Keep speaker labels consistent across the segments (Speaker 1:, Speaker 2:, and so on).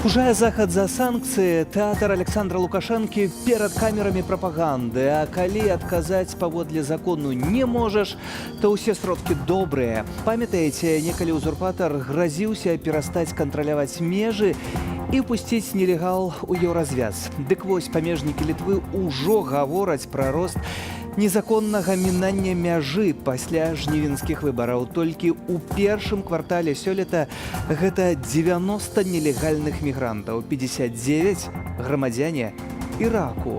Speaker 1: Пужае Захад за санкцыі, тэатр Александра Лукашэнкі перад камерамі прапаганды. А калі адказаць паводле закону не можаш, то ўсе сродкі добрыя. Памятаеце, некалі узурпатар гразіўся перастаць кантраляваць межы і пусціць нелегал у Еўразвяз. Дык вось, памежнікі Літвы ўжо гавораць пра рост незаконнага мінання мяжы пасля жнівенскіх выбараў. Толькі ў першым квартале сёлета гэта 90 нелегальных мігрантаў, 59 грамадзяне Іраку.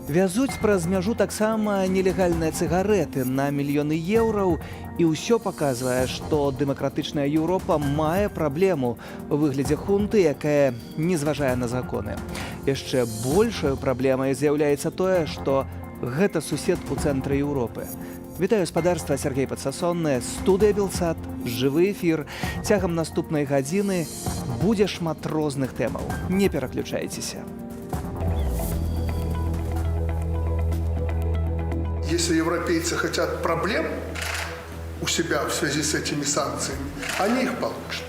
Speaker 1: Вязуць праз мяжу таксама нелегальныя цыгарэты на мільёны еўраў, і ўсё паказвае, што дэмакратычная Еўропа мае праблему ў выглядзе хунты, якая не зважае на законы. Яшчэ большаю праблемай з'яўляецца тое, што гэта сусед у цэнтры Еўропы. Вітаю, спадарства, Сяргей Падсасонны, студыя Белсат, жывы эфір. Цягам наступнай гадзіны будзе шмат розных тэмаў. Не пераключайцеся.
Speaker 2: Если европейцы хотят проблем у себя в связи с этими санкциями, они их получат.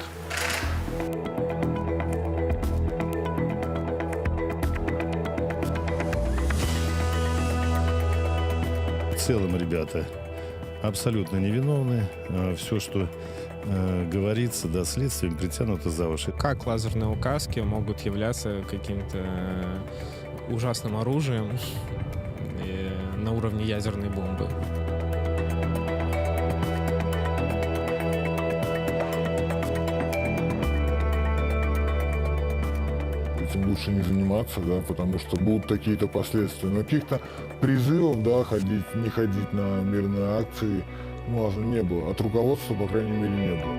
Speaker 3: В целом ребята абсолютно невиновны. Все, что говорится, да, следствием притянуто за уши.
Speaker 4: Как лазерные указки могут являться каким-то ужасным оружием на уровне ядерной бомбы?
Speaker 5: Этим лучше не заниматься, да, потому что будут такие-то последствия. Но каких-то призывов, да, ходить, не ходить на мирные акции, ну, не было. От руководства, по крайней мере, не было.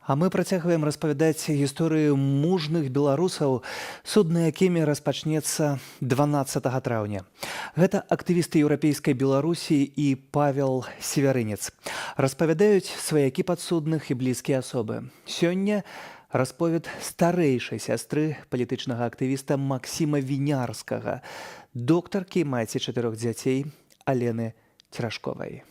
Speaker 1: А мы працягваем распавядаць гісторыю мужных беларусаў, суд на якімі распачнецца 12 траўня. Гэта актывісты Еўрапейскай Беларусі і Павел Севярынец. Распавядаюць сваякі падсудных і блізкія асобы. Сёння расповед старэйшай сястры палітычнага актывіста Максіма Вінярскага, доктаркі, маці чатырох дзяцей Алены Церашковай.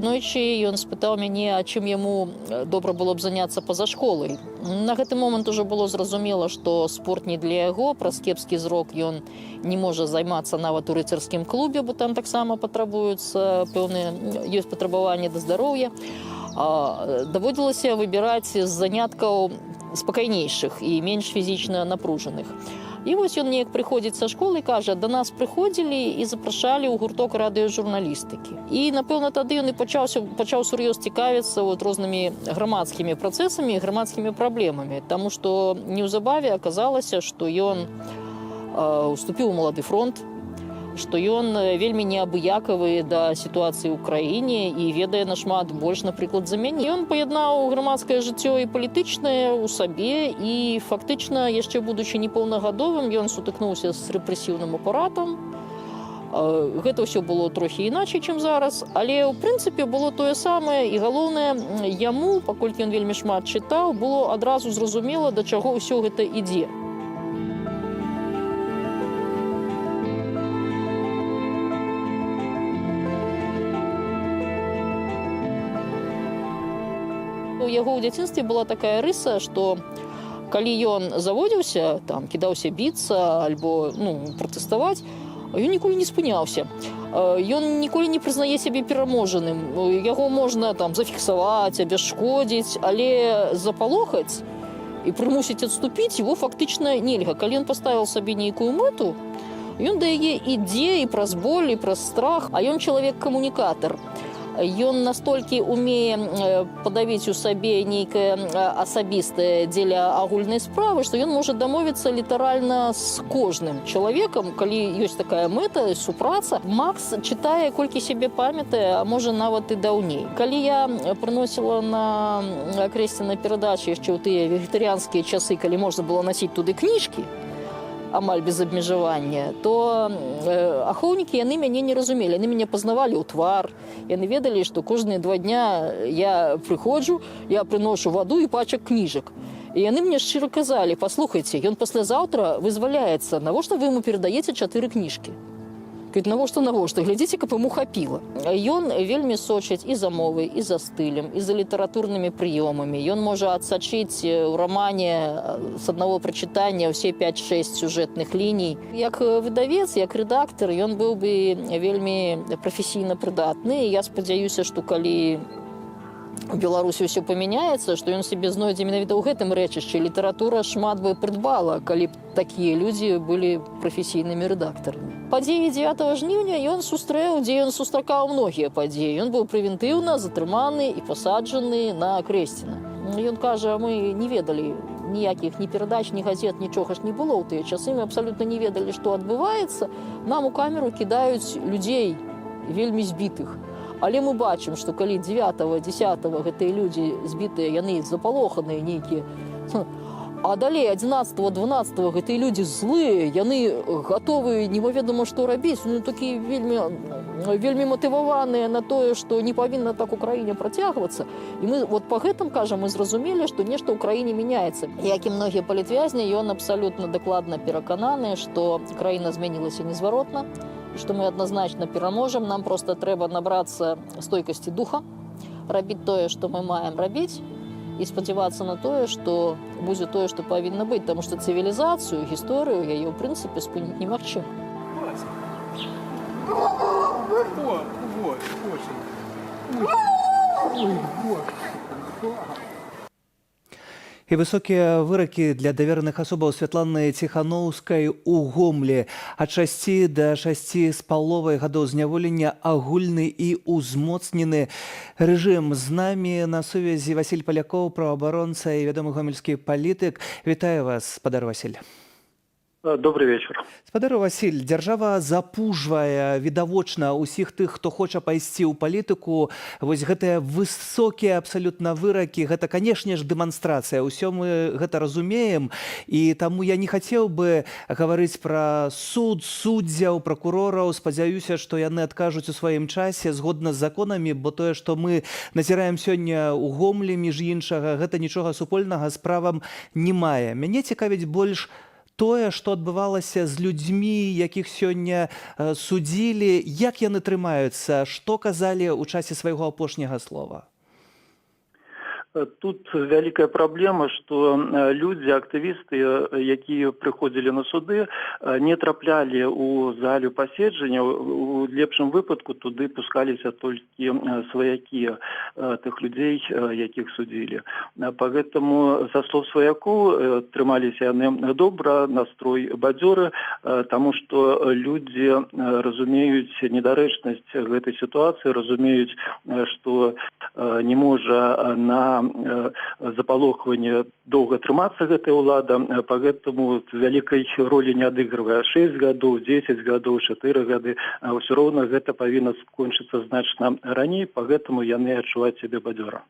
Speaker 6: Аднойчы ён спытаў мяне, а чым яму добра было б заняцца па-за школай. На гэты момант ужо было зразумела, што спорт не для яго, праз кепскі зрок ён не можа займацца нават у рыцарскім клубе, бо там таксама патрабуюцца пэўныя, ёсць патрабаванні да здароўя. Даводзілася выбіраць з заняткаў спакайнейшых і менш фізічна напружаных. І вось ён неяк прыходзіць са школы і кажа: да нас прыходзілі і запрашалі ў гурток радыёжурналістыкі. І, напэўна, тады ён і пачаў сур'ёз цікавіцца вот рознымі грамадскімі працэсамі і грамадскімі праблемамі. Таму што неўзабаве аказалася, што ён уступіў у Малады фронт, што ён вельмі неабыякавы да сітуацыі ў краіне і ведае нашмат больш, напрыклад, за мяне. Ён паяднаў грамадскае жыццё і палітычнае ў сабе і фактычна, яшчэ будучы непаўнагадовым, ён сутыкнуўся з рэпрэсіўным апаратам. Гэта ўсё было трохі іначай, чым зараз, але ў прынцыпе было тое самае, і галоўнае, яму, паколькі ён вельмі шмат чытаў, было адразу зразумела, да чаго ўсё гэта ідзе. У яго ў дзяцінстве была такая рыса, што калі ён заводзіўся, там кідаўся біцца альбо, ну, пратэставаць, ён ніколі не спыняўся. Ён ніколі не прызнае сябе пераможаным. Яго можна там зафіксаваць, абясшкодзіць, але запалохаць і прымусіць адступіць его фактычна нельга. Калі ён паставіў сабе нейкую мэту, ён да яе ідзе і праз боль, і праз страх, а ён чалавек-камунікатар. Ён настолькі умее падавіць у сабе нейкае асабістае дзеля агульнай справы, што ён можа дамовіцца літаральна з кожным чалавекам, калі ёсць такая мэта, супраца. Макс чытае, колькі сябе памятае, а можа, нават і даўней. Калі я прыносіла на Акрэсціна перадачы яшчэ ў тыя вегетарыянскія часы, калі можна было насіць туды кніжкі амаль без абмежавання, то ахоўнікі, яны мяне не разумелі. Яны мяне пазнавалі ў твар, яны ведалі, што кожныя 2 дня я прыходжу, я прыношу ваду і пачак кніжак. І яны мне шчыра казалі: «Паслухайце, ён паслязаўтра вызваляецца, навошта вы ему перадаеце чатыры кніжкі?» Говорит: «Навошта, навошта? Глядзіце, каб ему хапіла». Ён вельмі сочыць і за мовай, і за стылем, і за літаратурнымі прыёмамі. Ён можа адсачыць у рамане з аднаго прачытання ўсе 5-6 сюжэтных ліній. Як выдавец, як рэдактар, ён быў бы вельмі прафесійна прыдатны. І я спадзяюся, што, калі у Беларусі ўсё памяняецца, што ён сябе знойдзе менавіта ў гэтым рэчышчы. Літаратура шмат бы прыдбала, калі б такія людзі былі прафесійнымі рэдактарамі. Падзеі 9 жніўня ён сустрэў, дзе ён сустракаў многія падзеі. Ён быў прэвентыўна затрыманы і пасаджаны на Акрэсціна. Ён кажа: «Мы не ведалі ніякіх ні перадач, ні газет, нічога ж не было ў тыя часы. Мы абсалютна не ведалі, што адбываецца. Нам у камеру кідаюць людзей вельмі збітых. Але мы бачым, што калі 9, 10 гэтыя людзі збітыя, яны запалоханыя нейкія. А далей 11, 12 гэтыя людзі злыя, яны гатовы немаведама што рабіць, ну, такія вельмі, вельмі матываваныя на тое, што не павінна так у краіне працягвацца. І мы вот по гэтым, кажа, мы зразумелі, што нешта ў краіне мяняецца». Як і многія палітвязні, ён абсалютна дакладна перакананы, што краіна змянілася незваротна, што мы адназначна пераможам, нам проста трэба набрацца стойкасці духа, рабіць тое, што мы маем рабіць, і спадзявацца на тое, што будзе тое, што павінна быць, таму што цывілізацыю, гісторыю, яе ў прынцыпе спыніць немагчыма.
Speaker 7: Вот, вот, очень. Ой, вот.
Speaker 1: І высокія выракі для давераных асобаў Святланы Ціханаўскай у Гомлі: ад 6 да 6,5 гадоў зняволення, агульны і ўзмоцнены рэжым. З намі на сувязі Васіль Палякоў, праваабаронца і вядомы гомельскі палітык. Вітаю вас, спадар Васіль.
Speaker 8: Добрый вечер.
Speaker 1: Спадар Васіль, дзяржава запужвае відавочна ўсіх тых, хто хоча пайсці ў палітыку. Вось гэтыя высокія абсалютна выракі, гэта, канешне ж, дэманстрацыя. Ўсё мы гэта разумеем. І таму я не хацеў бы гаварыць пра суд, суддзяў, пракурораў. Спадзяюся, што яны адкажуць у сваім часе згодна з законамі, бо тое, што мы назіраем сёння ў Гомлі, між іншага, гэта нічога супольнага з правам не мае. Мяне цікавіць больш тое, што адбывалася з людзьмі, якіх сёння судзілі, як яны трымаюцца, што казалі ў часе свайго апошняга слова.
Speaker 8: Тут вялікая праблема, што людзі, актывісты, якія прыходзілі на суды, не траплялі ў залю паседжання. У лепшым выпадку туды пускаліся толькі сваякі тых людзей, якіх судзілі. Поэтому, са слоў сваякоў, трымаліся яны добра, настрой бадзёры, таму што людзі разумеюць недарэчнасць гэтай сітуацыі, разумеюць, што не можа на запалохванне доўга трымацца гэтая ўлада, поэтому вялікай ролі не адыгрывае: 6 гадоў, 10 гадоў, 4 гады, ўсё роўна гэта павінна скончыцца значна раней, поэтому яны адчуваюць сябе бадзёра.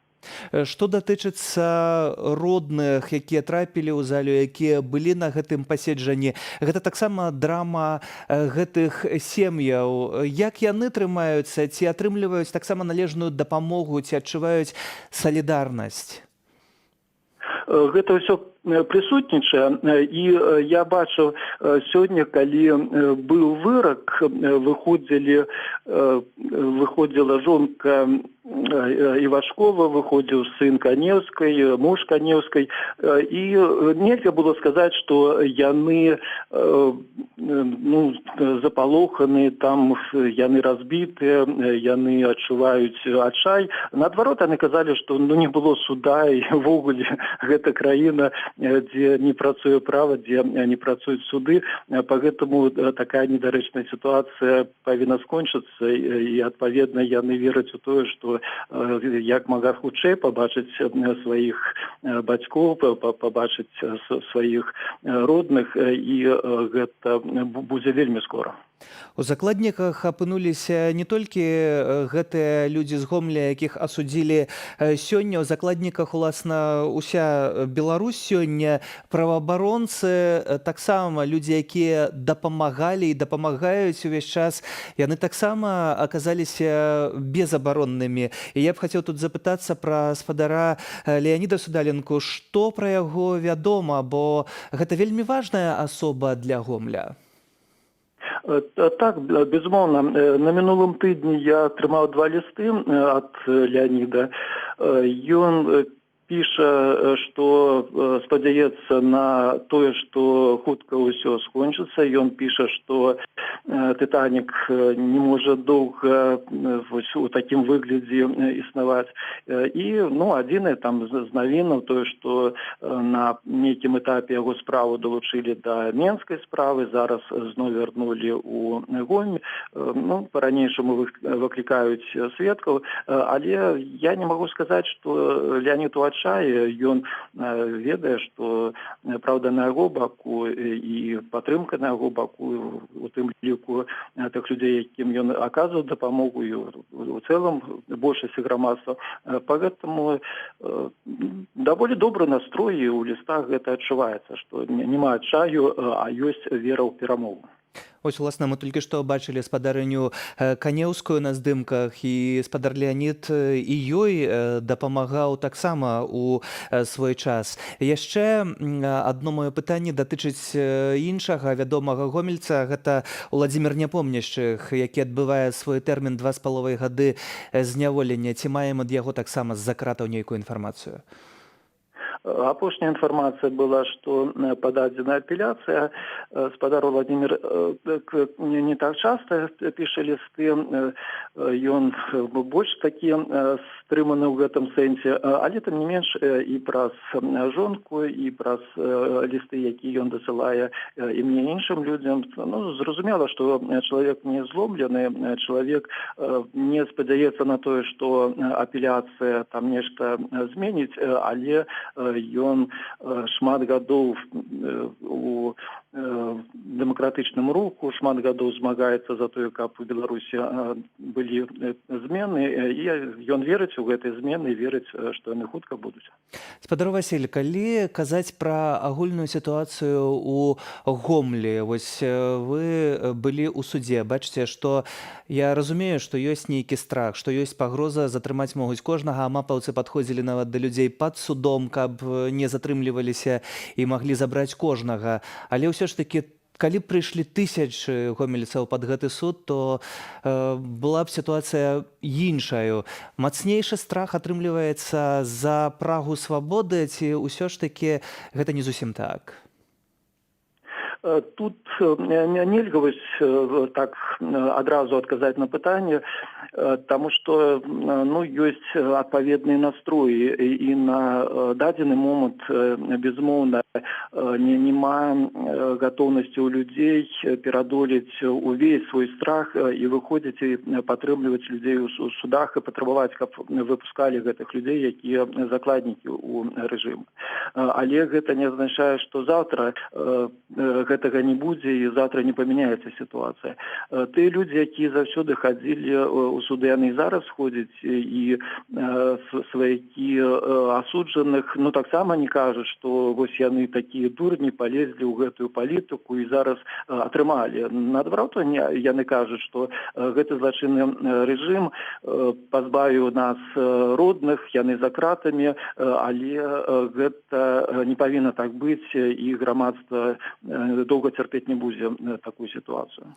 Speaker 1: Што датычыцца родных, якія трапілі ў залю, якія былі на гэтым паседжанні, гэта таксама драма гэтых сем'яў. Як яны трымаюцца, ці атрымліваюць таксама належную дапамогу, ці адчуваюць салідарнасць?
Speaker 8: Гэта ўсё прысутнічае, і я бачыў сёння, калі быў вырак, выходзіла жонка. Івашкова, выходзіў сын Канеўскай, муж Канеўскай, і нельга было сказаць, што яны, ну, запалоханы там, яны разбітыя, яны адчуваюць адчай. Наадварот, яны казалі, што, ну, не было суда і ўвогуле гэта краіна, дзе не працуе права, дзе не працуюць суды, поэтому такая недарэчная сітуацыя павінна скончыцца, і адпаведна яны вераць у тое, што як мага хутчэй пабачыць сваіх бацькоў, пабачыць сваіх родных, і гэта будзе вельмі скора.
Speaker 1: У закладніках апынуліся не толькі гэтыя людзі з Гомля, якіх асудзілі сёння. У закладніках, уласна, уся Беларусь сёння, праваабаронцы таксама, людзі, якія дапамагалі і дапамагаюць увесь час, яны таксама аказаліся безабароннымі. І я б хацеў тут запытацца пра спадара Леаніда Судаленку, што пра яго вядома, бо гэта вельмі важная асоба для Гомля.
Speaker 8: Так, безумоўна. На мінулым тыдні я атрымаў два лісты ад Леаніда. Ён піша, што спадзяецца на тое, што хутка ўсё скончыцца. Ён піша, што «Тытанік» не можа доўга вось у такім выглядзе існаваць. І, ну, адзінае там з навінаў тое, што на нейкім этапе яго справу далучылі да менскай справы, зараз зноў вярнулі ў Гомель. Ну, па-ранейшаму выклікаюць сведкаў, але я не магу сказаць, што Леанід у адчаі. Ён ведае, што праўда на яго баку і падтрымка на яго баку, у тым ліку тых людзей, якім ён аказваў дапамогу, і у цэлым большасці грамадства. Поэтому даволі добры настрой, і ў лістах гэта адчуваецца, што няма адчаю, а ёсць вера ў перамогу.
Speaker 1: Ось, уласна, мы толькі што бачылі спадарыню Канеўскую на здымках, і спадар Леанід і ёй дапамагаў таксама у свой час. Яшчэ адно маё пытанне датычыць іншага вядомага гомельца, гэта Уладзімир Няпомняшчых, які адбывае свой тэрмін 2,5 гады зняволення. Ці маем ад яго таксама з-за кратаў нейкую інфармацыю?
Speaker 8: Апошняя інфармацыя была, што пададзена апеляцыя. Спадар Уладзімір не так часта піша лісты, ён больш такі стрыманы ў гэтым сэнсе, але тым не менш і праз жонку, і праз лісты, які ён дасылае і мне, іншым людзям, ну, зразумела, што чалавек не зломлены, чалавек не спадзяецца на тое, што апеляцыя там нешта зменіць, але ён шмат гадоў у дэмакратычным руху, шмат гадоў змагаецца за тое, каб у Беларусі былі змены, і ён верыць у гэтыя змены, верыць, што яны хутка будуць.
Speaker 1: Спадар Васіль, калі казаць пра агульную сітуацыю у Гомлі, вось вы былі ў судзе, бачыце, што я разумею, што ёсць нейкі страх, што ёсць пагроза, затрымаць могуць кожнага, амапаўцы падходзілі нават да людзей пад судом, каб не затрымліваліся і маглі забраць кожнага. Але ўсё ж такі, калі б прыйшлі тысячы гомельцаў пад гэты суд, то была б сітуацыя іншаю. Мацнейшы страх атрымліваецца за прагу свабоды, ці ўсё ж такі гэта не зусім так?
Speaker 8: Тут нельга вось так адразу адказаць на пытанне, таму што, ну, ёсць адпаведныя настроі, і на дадзены момант, безумоўна, не няма гатоўнасці ў людзей перадолець увесь свой страх і выходзіць і падтрымліваць людзей у судах і патрабаваць, каб выпускалі гэтых людзей, якія закладнікі ў рэжым. Але гэта не азначае, што заўтра гэтага не будзе і заўтра не памяняецца сітуацыя. Тыя людзі, якія заўсёды хадзілі ў суды, яны і зараз ходзяць, і сваякі асуджаных, ну, таксама не кажуць, што вось яны такія дурні, палезлі ў гэтую палітыку і зараз атрымалі. Наадварот, яны кажуць, што гэты злачынны рэжым пазбавіў нас родных, яны за кратамі, але гэта не павінна так быць, і грамадства доўга цярпець не будзе такую сітуацыю.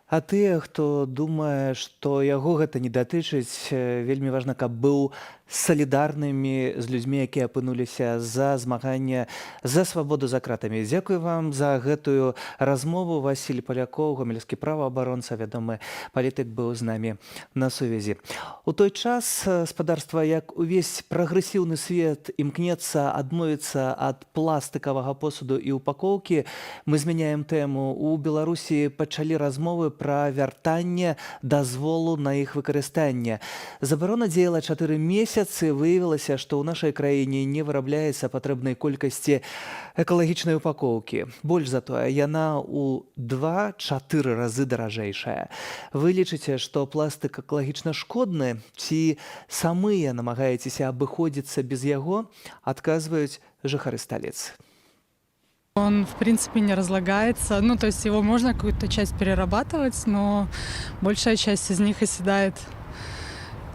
Speaker 1: А тыя, хто думае, што яго гэта не датычыць, вельмі важна, каб быў салідарнымі з людзьмі, якія апынуліся за змаганне за свабоду за кратамі. Дзякую вам за гэтую размову. Васіль Палякоў, гомельскі праваабаронца, вядомы палітык, быў з намі на сувязі. У той час, спадарства, як увесь прагрэсіўны свет імкнецца адмовіцца ад пластыкавага посуду і упакоўкі, мы змяняем тэму. У Беларусі пачалі размовы пра вяртанне дазволу на іх выкарыстанне. Забарона дзеяла 4 месяцы, выявілася, што ў нашай краіне не вырабляецца патрэбнай колькасці экалагічнай упакоўкі. Больш за тое, яна ў 2-4 разы даражэйшая. Вы лічыце, што пластык экалагічна шкодны, ці самыя намагаецеся абыходзіцца без яго, адказваюць жыхары сталіцы.
Speaker 9: Он, в принципе, не разлагается. Ну, то есть его можно какую-то часть перерабатывать, но большая часть из них оседает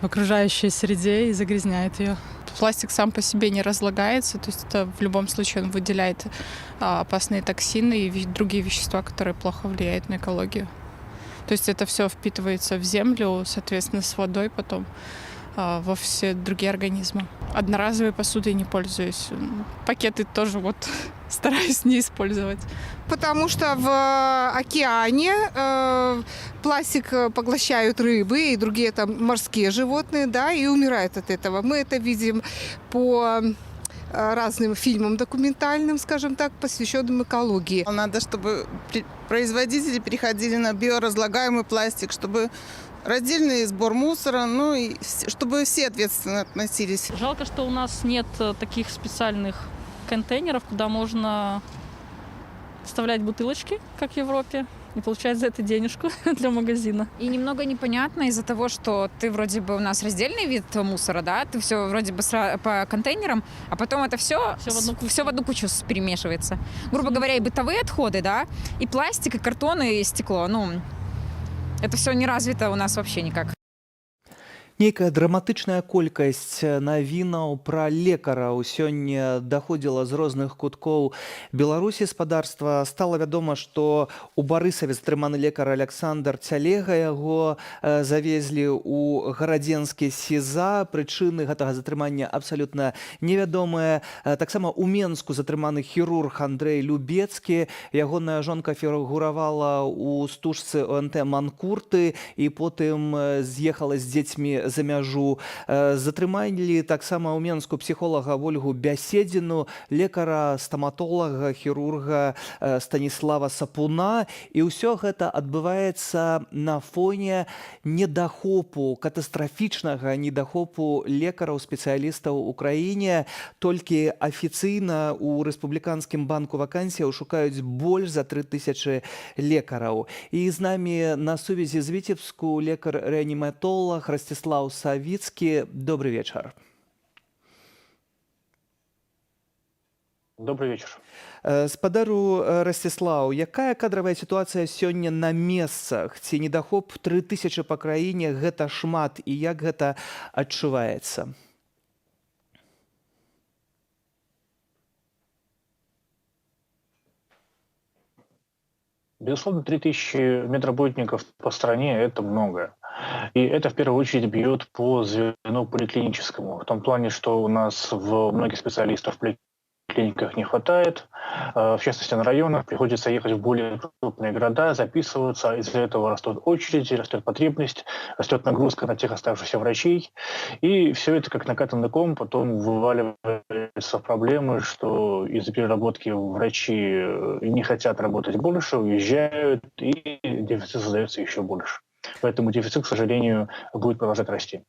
Speaker 9: в окружающей среде и загрязняет ее.
Speaker 10: Пластик сам по себе не разлагается, то есть это в любом случае он выделяет опасные токсины и другие вещества, которые плохо влияют на экологию. То есть это все впитывается в землю, соответственно, с водой потом во все другие организмы. Одноразовой посудой не пользуюсь. Пакеты тоже вот стараюсь не использовать.
Speaker 11: Потому что в океане пластик поглощают рыбы и другие там морские животные, да, и умирают от этого. Мы это видим по разным фильмам документальным, скажем так, посвященным экологии.
Speaker 12: Надо, чтобы производители переходили на биоразлагаемый пластик, чтобы раздельный сбор мусора, ну и чтобы все ответственно относились.
Speaker 13: Жалко, что у нас нет таких специальных контейнеров, куда можно вставлять бутылочки, как в Европе, и получать за это денежку для магазина.
Speaker 14: И немного непонятно из-за того, что ты вроде бы у нас раздельный вид мусора, да, ты все вроде бы по контейнерам, а потом это все,
Speaker 13: Всё в одну кучу.
Speaker 14: Все в одну кучу перемешивается. Грубо говоря, и бытовые отходы, да, и пластик, и картон, и стекло. Ну, это все не развито у нас вообще никак.
Speaker 1: Нейкая драматычная колькасць навінаў пра лекараў сёння даходзіла з розных куткоў Беларусі, спадарства. Стала вядома, што у Барысаве затрыманы лекар Аляксандр Цялега, яго завезлі ў гарадзенскі СІЗА. Прычыны гэтага затрымання абсалютна невядомыя. Таксама ў Менску затрыманы хірург Андрэй Любецкі. Ягоная жонка фігуравала ў стужцы ОНТ «Манкурты» і потым з'ехала з дзецьмі за мяжу. Затрымалі таксама ў Менску псіхолага Вольгу Бяседзіну, лекара, стаматолага, хірурга Станіслава Сапуна. І ўсё гэта адбываецца на фоне недахопу, катастрафічнага недахопу лекараў, спецыялістаў у краіне. Толькі афіцыйна ў рэспубліканскім банку вакансіяў шукаюць больш за 3000 лекараў. І з намі на сувязі з Віцебску лекар-рэаніматолаг Расціслаў Савіцкі. Добрый вечар.
Speaker 15: Добрый вечер.
Speaker 1: Спадару Расціслаў, якая кадравая сітуацыя сёння на месцах? Ці недахоп 3000 па краіне гэта шмат, і як гэта адчуваецца?
Speaker 15: Безусловно, 3000 медработников по стране – это много. И это в первую очередь бьет по звену поликлиническому. В том плане, что у нас в многих специалистов в поликлиниках не хватает. В частности, на районах приходится ехать в более крупные города, записываться. Из-за этого растут очереди, растет потребность, растет нагрузка на тех оставшихся врачей. И все это как накатанный ком потом вываливается в проблемы, что из-за переработки врачи не хотят работать больше, уезжают, и дефицит создается еще больше. Поэтому дефицит, к сожалению, будет продолжать расти.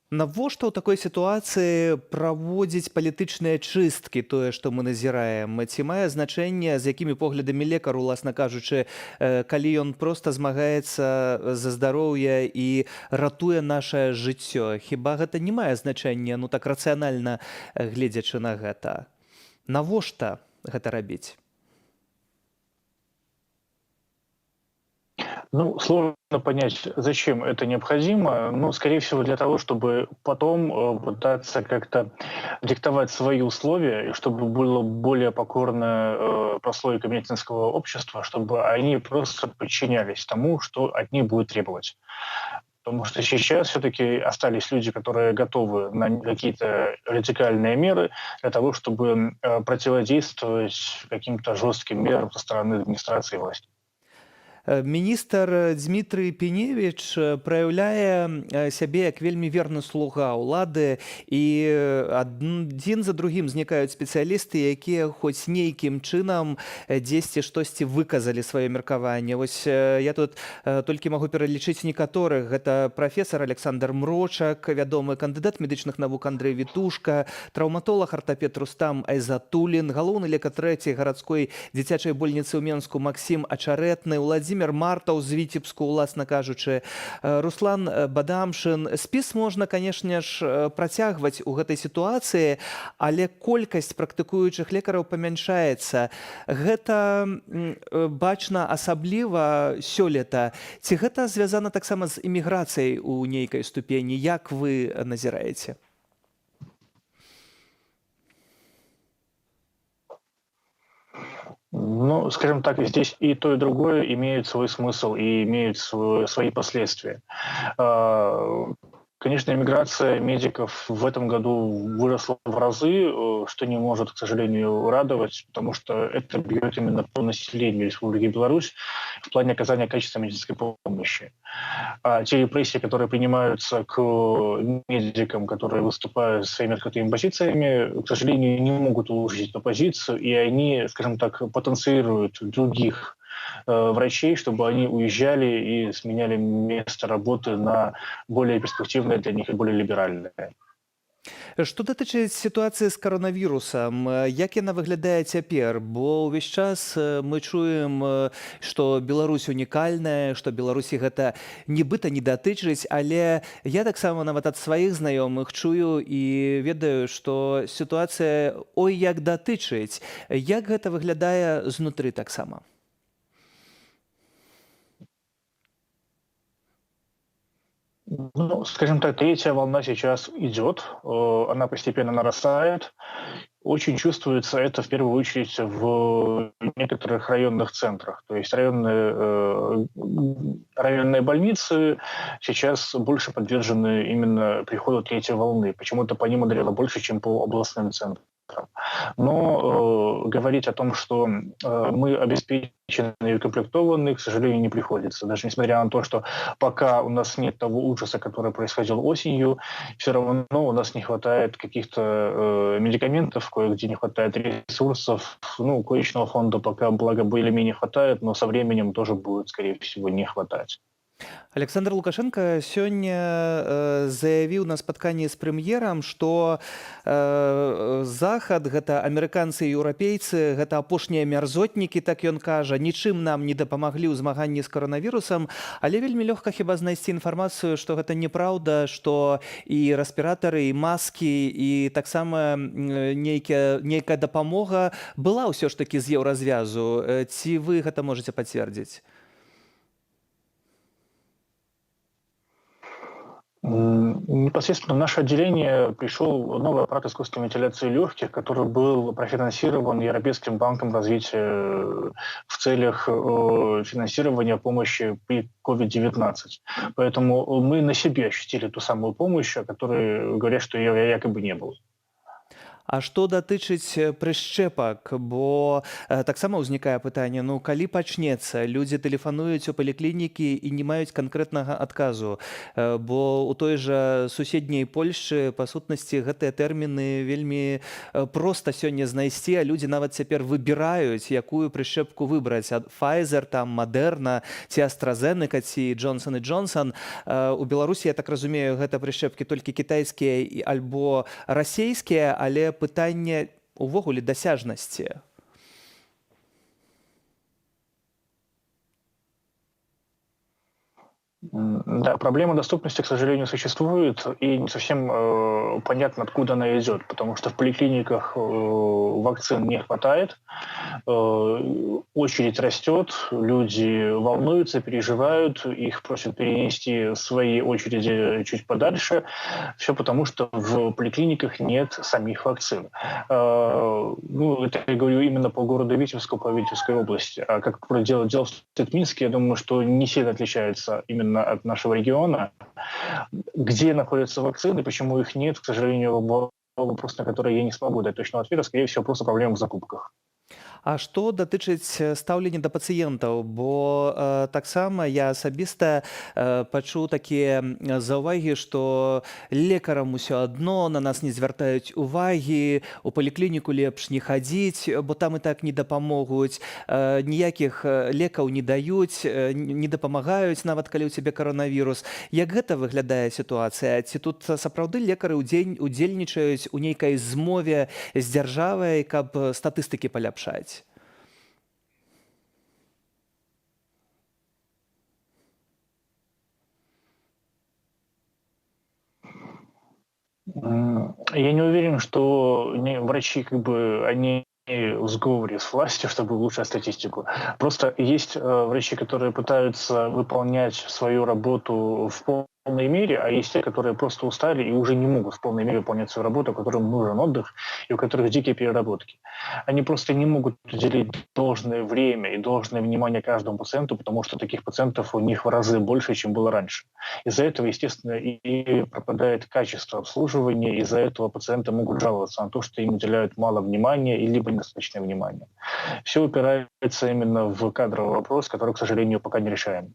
Speaker 1: Навошта ў такой сітуацыі праводзіць палітычныя чысткі, тое, што мы назіраем? Ці мае значэнне, з якімі поглядамі лекар, уласна кажучы, калі ён проста змагаецца за здароўе і ратуе нашае жыццё? Хіба гэта не мае значэння, ну так, рацыянальна гледзячы на гэта? Навошта гэта рабіць?
Speaker 15: Ну, сложно понять, зачем это необходимо. Но, скорее всего, для того, чтобы потом пытаться как-то диктовать свои условия, и чтобы было более покорная прослойка медицинского общества, чтобы они просто подчинялись тому, что от них будет требовать. Потому что сейчас все-таки остались люди, которые готовы на какие-то радикальные меры для того, чтобы противодействовать каким-то жестким мерам со стороны администрации и власти.
Speaker 1: Міністр Дмітрый Піневіч праяўляе сябе як вельмі верны слуга ўлады, і адзін за другім знікаюць спецыялісты, якія хоць нейкім чынам дзесьці штосьці выказалі сваё меркаванне. Вось я тут толькі магу пералічыць некаторых: гэта прафесар Александр Мрочак, вядомы кандыдат медычных навук Андрэй Вітушка, траўматолаг артапед Рустам Айзатулін, галоўны лекар трэцяй гарадской дзіцячай больніцы ў Менску Максім Ачарэтны, Уладзімір Мартаў з Віцебску, уласна кажучы, Руслан Бадамшын. Спіс можна, канешне ж, працягваць у гэтай сітуацыі, але колькасць практыкуючых лекараў памяншаецца. Гэта бачна асабліва сёлета. Ці гэта звязана таксама з іміграцыяй у нейкай ступені? Як вы назіраеце?
Speaker 15: Ну, скажем так, здесь и то, и другое имеют свой смысл и имеют свои последствия. Конечно, эмиграция медиков в этом году выросла в разы, что не может, к сожалению, радовать, потому что это бьет именно по населению Республики Беларусь в плане оказания качественной медицинской помощи. А те репрессии, которые принимаются к медикам, которые выступают своими открытыми позициями, к сожалению, не могут улучшить эту позицию, и они, скажем так, потенцируют других врачей, чтобы они уезжали и сменяли место работы на более перспективное для них и более либеральное.
Speaker 1: Што датычыць сітуацыі з каронавірусам, як яна выглядае цяпер? Бо ўвесь час мы чуем, што Беларусь унікальная, што Беларусі гэта нібыта не датычыць, але я таксама нават ад сваіх знаёмых чую і ведаю, што сітуацыя ой як датычыць. Як гэта выглядае знутры таксама?
Speaker 15: Ну, скажем так, третья волна сейчас идет, она постепенно нарастает. Очень чувствуется это в первую очередь в некоторых районных центрах. То есть районные больницы сейчас больше подвержены именно приходу третьей волны. Почему-то по ним ударило больше, чем по областным центрам. Но говорить о том, что мы обеспечены и укомплектованы, к сожалению, не приходится. Даже несмотря на то, что пока у нас нет того ужаса, который происходил осенью, все равно у нас не хватает каких-то медикаментов, кое-где не хватает ресурсов. Ну, коечного фонда пока, благо, более-менее хватает, но со временем тоже будет, скорее всего, не хватать.
Speaker 1: Александр Лукашенко сёння заявіў на спатканні з прэм'ерам, што Захад, гэта амерыканцы і еўрапейцы, гэта апошнія мярзотнікі, так ён кажа, нічым нам не дапамаглі ў змаганні з каронавірусам, але вельмі лёгка хіба знайсці інфармацыю, што гэта няпраўда, што і рэспіратары, і маскі, і таксама нейкая дапамога была ўсё ж такі з Еўразвязу. Ці вы гэта можаце пацвердзіць?
Speaker 15: Непосредственно в наше отделение пришел новый аппарат искусственной вентиляции легких, который был профинансирован Европейским банком развития в целях финансирования помощи при COVID-19. Поэтому мы на себе ощутили ту самую помощь, о которой говорят, что ее якобы не было.
Speaker 1: А што датычыць прышчэпак, бо таксама ўзнікае пытанне, ну калі пачнецца, людзі тэлефануюць у паліклінікі і не маюць канкрэтнага адказу. Бо ў той жа суседняй Польшчы па сутнасці гэтыя тэрміны вельмі проста сёння знайсці, а людзі нават цяпер выбіраюць, якую прышчэпку выбраць: ад Pfizer, там Мадэрна ці AstraZeneca ці Джонсон і Джонсон. У Беларусі, я так разумею, гэта прышчэпкі толькі кітайскія альбо расейскія, але пытанне увогуле дасяжнасці.
Speaker 15: Да, проблема доступности, к сожалению, существует, и не совсем понятно, откуда она идет, потому что в поликлиниках вакцин не хватает, очередь растет, люди волнуются, переживают, их просят перенести свои очереди чуть подальше, все потому, что в поликлиниках нет самих вакцин. Ну, это я говорю именно по городу Витебску, по Витебской области. А как дело в Минске, я думаю, что не сильно отличается именно от нашего региона. Где находятся вакцины, почему их нет, к сожалению, вопрос, на который я не смогу дать точного ответа, скорее всего, просто проблема в закупках.
Speaker 1: А што датычыць стаўлення да пацыентаў, бо таксама я асабіста пачуў такія заўвагі, што лекарам усё адно, на нас не звяртаюць увагі, у паліклініку лепш не хадзіць, бо там і так не дапамогуць, ніякіх лекаў не даюць, не дапамагаюць, нават калі ў цябе каронавірус. Як гэта выглядае сітуацыя? Ці тут сапраўды лекары удзельнічаюць у нейкай змове з дзяржавай, каб статыстыкі паляпшаць?
Speaker 15: Я не уверен, что врачи, как бы, они в сговоре с властью, чтобы улучшать статистику. Просто есть врачи, которые пытаются выполнять свою работу в полной мере, а есть те, которые просто устали и уже не могут в полной мере выполнять свою работу, которым нужен отдых и у которых дикие переработки. Они просто не могут уделить должное время и должное внимание каждому пациенту, потому что таких пациентов у них в разы больше, чем было раньше. Из-за этого, естественно, и пропадает качество обслуживания, из-за этого пациенты могут жаловаться на то, что им уделяют мало внимания и либо недостаточное внимание. Все упирается именно в кадровый вопрос, который, к сожалению, пока не решаем.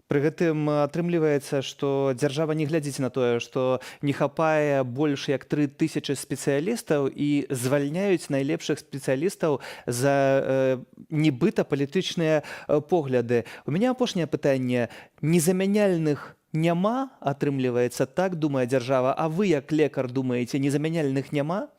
Speaker 1: Пры гэтым атрымліваецца, што дзяржава не глядзіць на тое, што не хапае больш як 3000 спецыялістаў, і звальняюць найлепшых спецыялістаў за нібыта палітычныя погляды. У мяне апошняе пытанне: незамяняльных няма, атрымліваецца, так думае дзяржава, а вы як лекар думаеце, незамяняльных няма?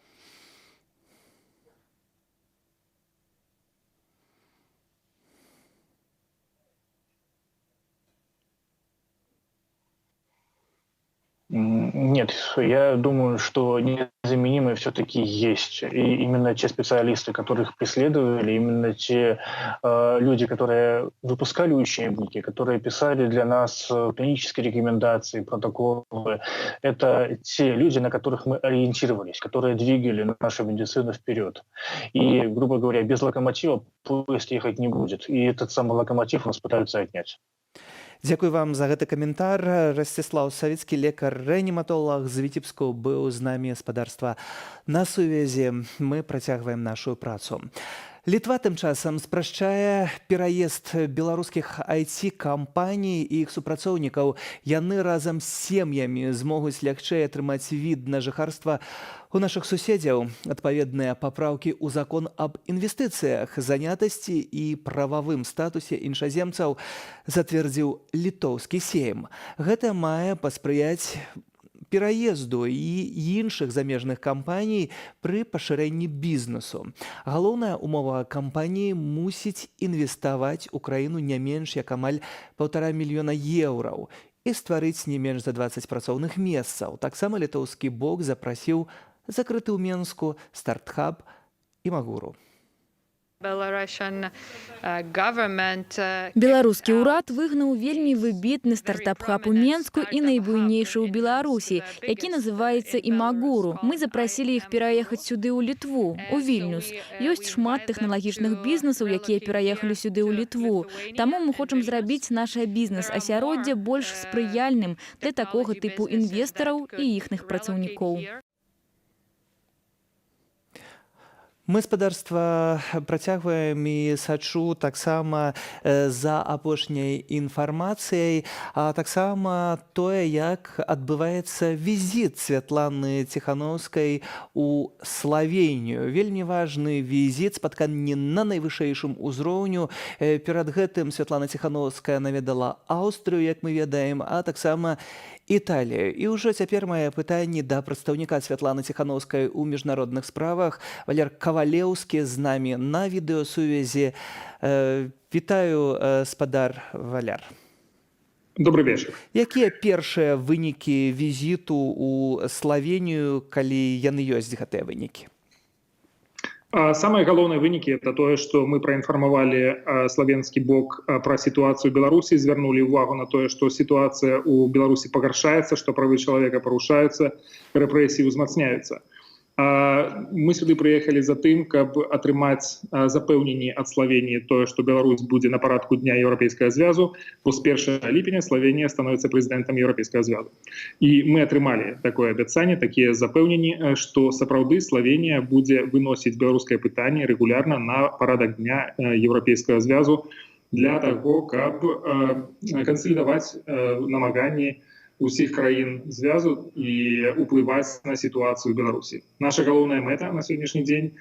Speaker 15: Нет, я думаю, что незаменимые все-таки есть. И именно те специалисты, которых преследовали, именно те люди, которые выпускали учебники, которые писали для нас клинические рекомендации, протоколы, это те люди, на которых мы ориентировались, которые двигали нашу медицину вперед. И, грубо говоря, без локомотива поезд ехать не будет. И этот самый локомотив у нас пытаются отнять.
Speaker 1: Дзякуй вам за гэты каментар. Расціслаў Савіцкі, лекар-рэаніматолаг з Віцебску, быў з намі, спадарства, на сувязі. Мы працягваем нашу працу. Літва тым часам спрашчае пераезд беларускіх IT-кампаній і іх супрацоўнікаў. Яны разам з сем'ямі змогуць лягчэй атрымаць від на жыхарства у нашых суседзяў. Адпаведныя папраўкі ў закон аб інвестыцыях, занятасці і прававым статусе іншаземцаў зацвердзіў літоўскі сейм. Гэта мае паспрыяць пераезду і іншых замежных кампаній пры пашырэнні бізнесу. Галоўная умова: кампаніі мусіць інвеставаць у краіну не менш як амаль 1,5 мільёна еўраў і стварыць не менш за 20 працоўных месцаў. Таксама літоўскі бок запрасіў закрыты ў Менску стартхаб Імагуру.
Speaker 16: Беларускі ўрад выгнаў вельмі выбітны стартап-хаб у Менску і найбуйнейшы ў Беларусі, які называецца Імагуру. Мы запрасілі іх пераехаць сюды ў Літву, у Вільнюс. Ёсць шмат тэхналагічных бізнесаў, якія пераехалі сюды ў Літву. Таму мы хочам зрабіць наше бізнес-асяроддзе больш спрыяльным для такога тыпу інвестараў і іхных працаўнікоў.
Speaker 1: Мы, спадарства, працягваем і сачу таксама за апошняй інфармацыяй, а таксама тое, як адбываецца візіт Святланы Ціханаўскай у Славенію. Вельмі важны візіт, спатканне на найвышэйшым узроўню. Перад гэтым Святлана Ціханаўская наведала Аўстрыю, як мы ведаем, а таксама Італію. І ўжо цяпер мае пытанні да прадстаўніка Святланы Ціханаўскай у міжнародных справах. Валер Кавалеўскі з намі на відэасувязі. Вітаю, спадар Валяр.
Speaker 17: Добрый вечер.
Speaker 1: Якія першыя вынікі візіту у Славенію, калі яны ёсць, гэтыя вынікі?
Speaker 17: Самыя галоўныя вынікі — это тое, што мы праінфармавалі славенскі бок пра сітуацыю Беларусі, звярнулі ўвагу на тое, што сітуацыя ў Беларусі пагаршаецца, што правы чалавека парушаюцца, рэпрэсіі ўзмацняюцца. Мы сюды прыехалі за тым, каб атрымаць запэўненні ад Славеніі тое, што Беларусь будзе на парадку дня Еўрапейскага звязу, бо з 1 ліпеня Славенія становіцца прэзідэнтам Еўрапейскага звязу. І мы атрымалі такое абяцанне, такія запэўненні, што сапраўды Славенія будзе выносіць беларускае пытанне рэгулярна на парадак дня Еўрапейскага звязу для таго, каб кансалідаваць намаганні усіх краін звязу і уплываць на сітуацыю ў Беларусі. Наша галоўная мэта на сённяшні дзень,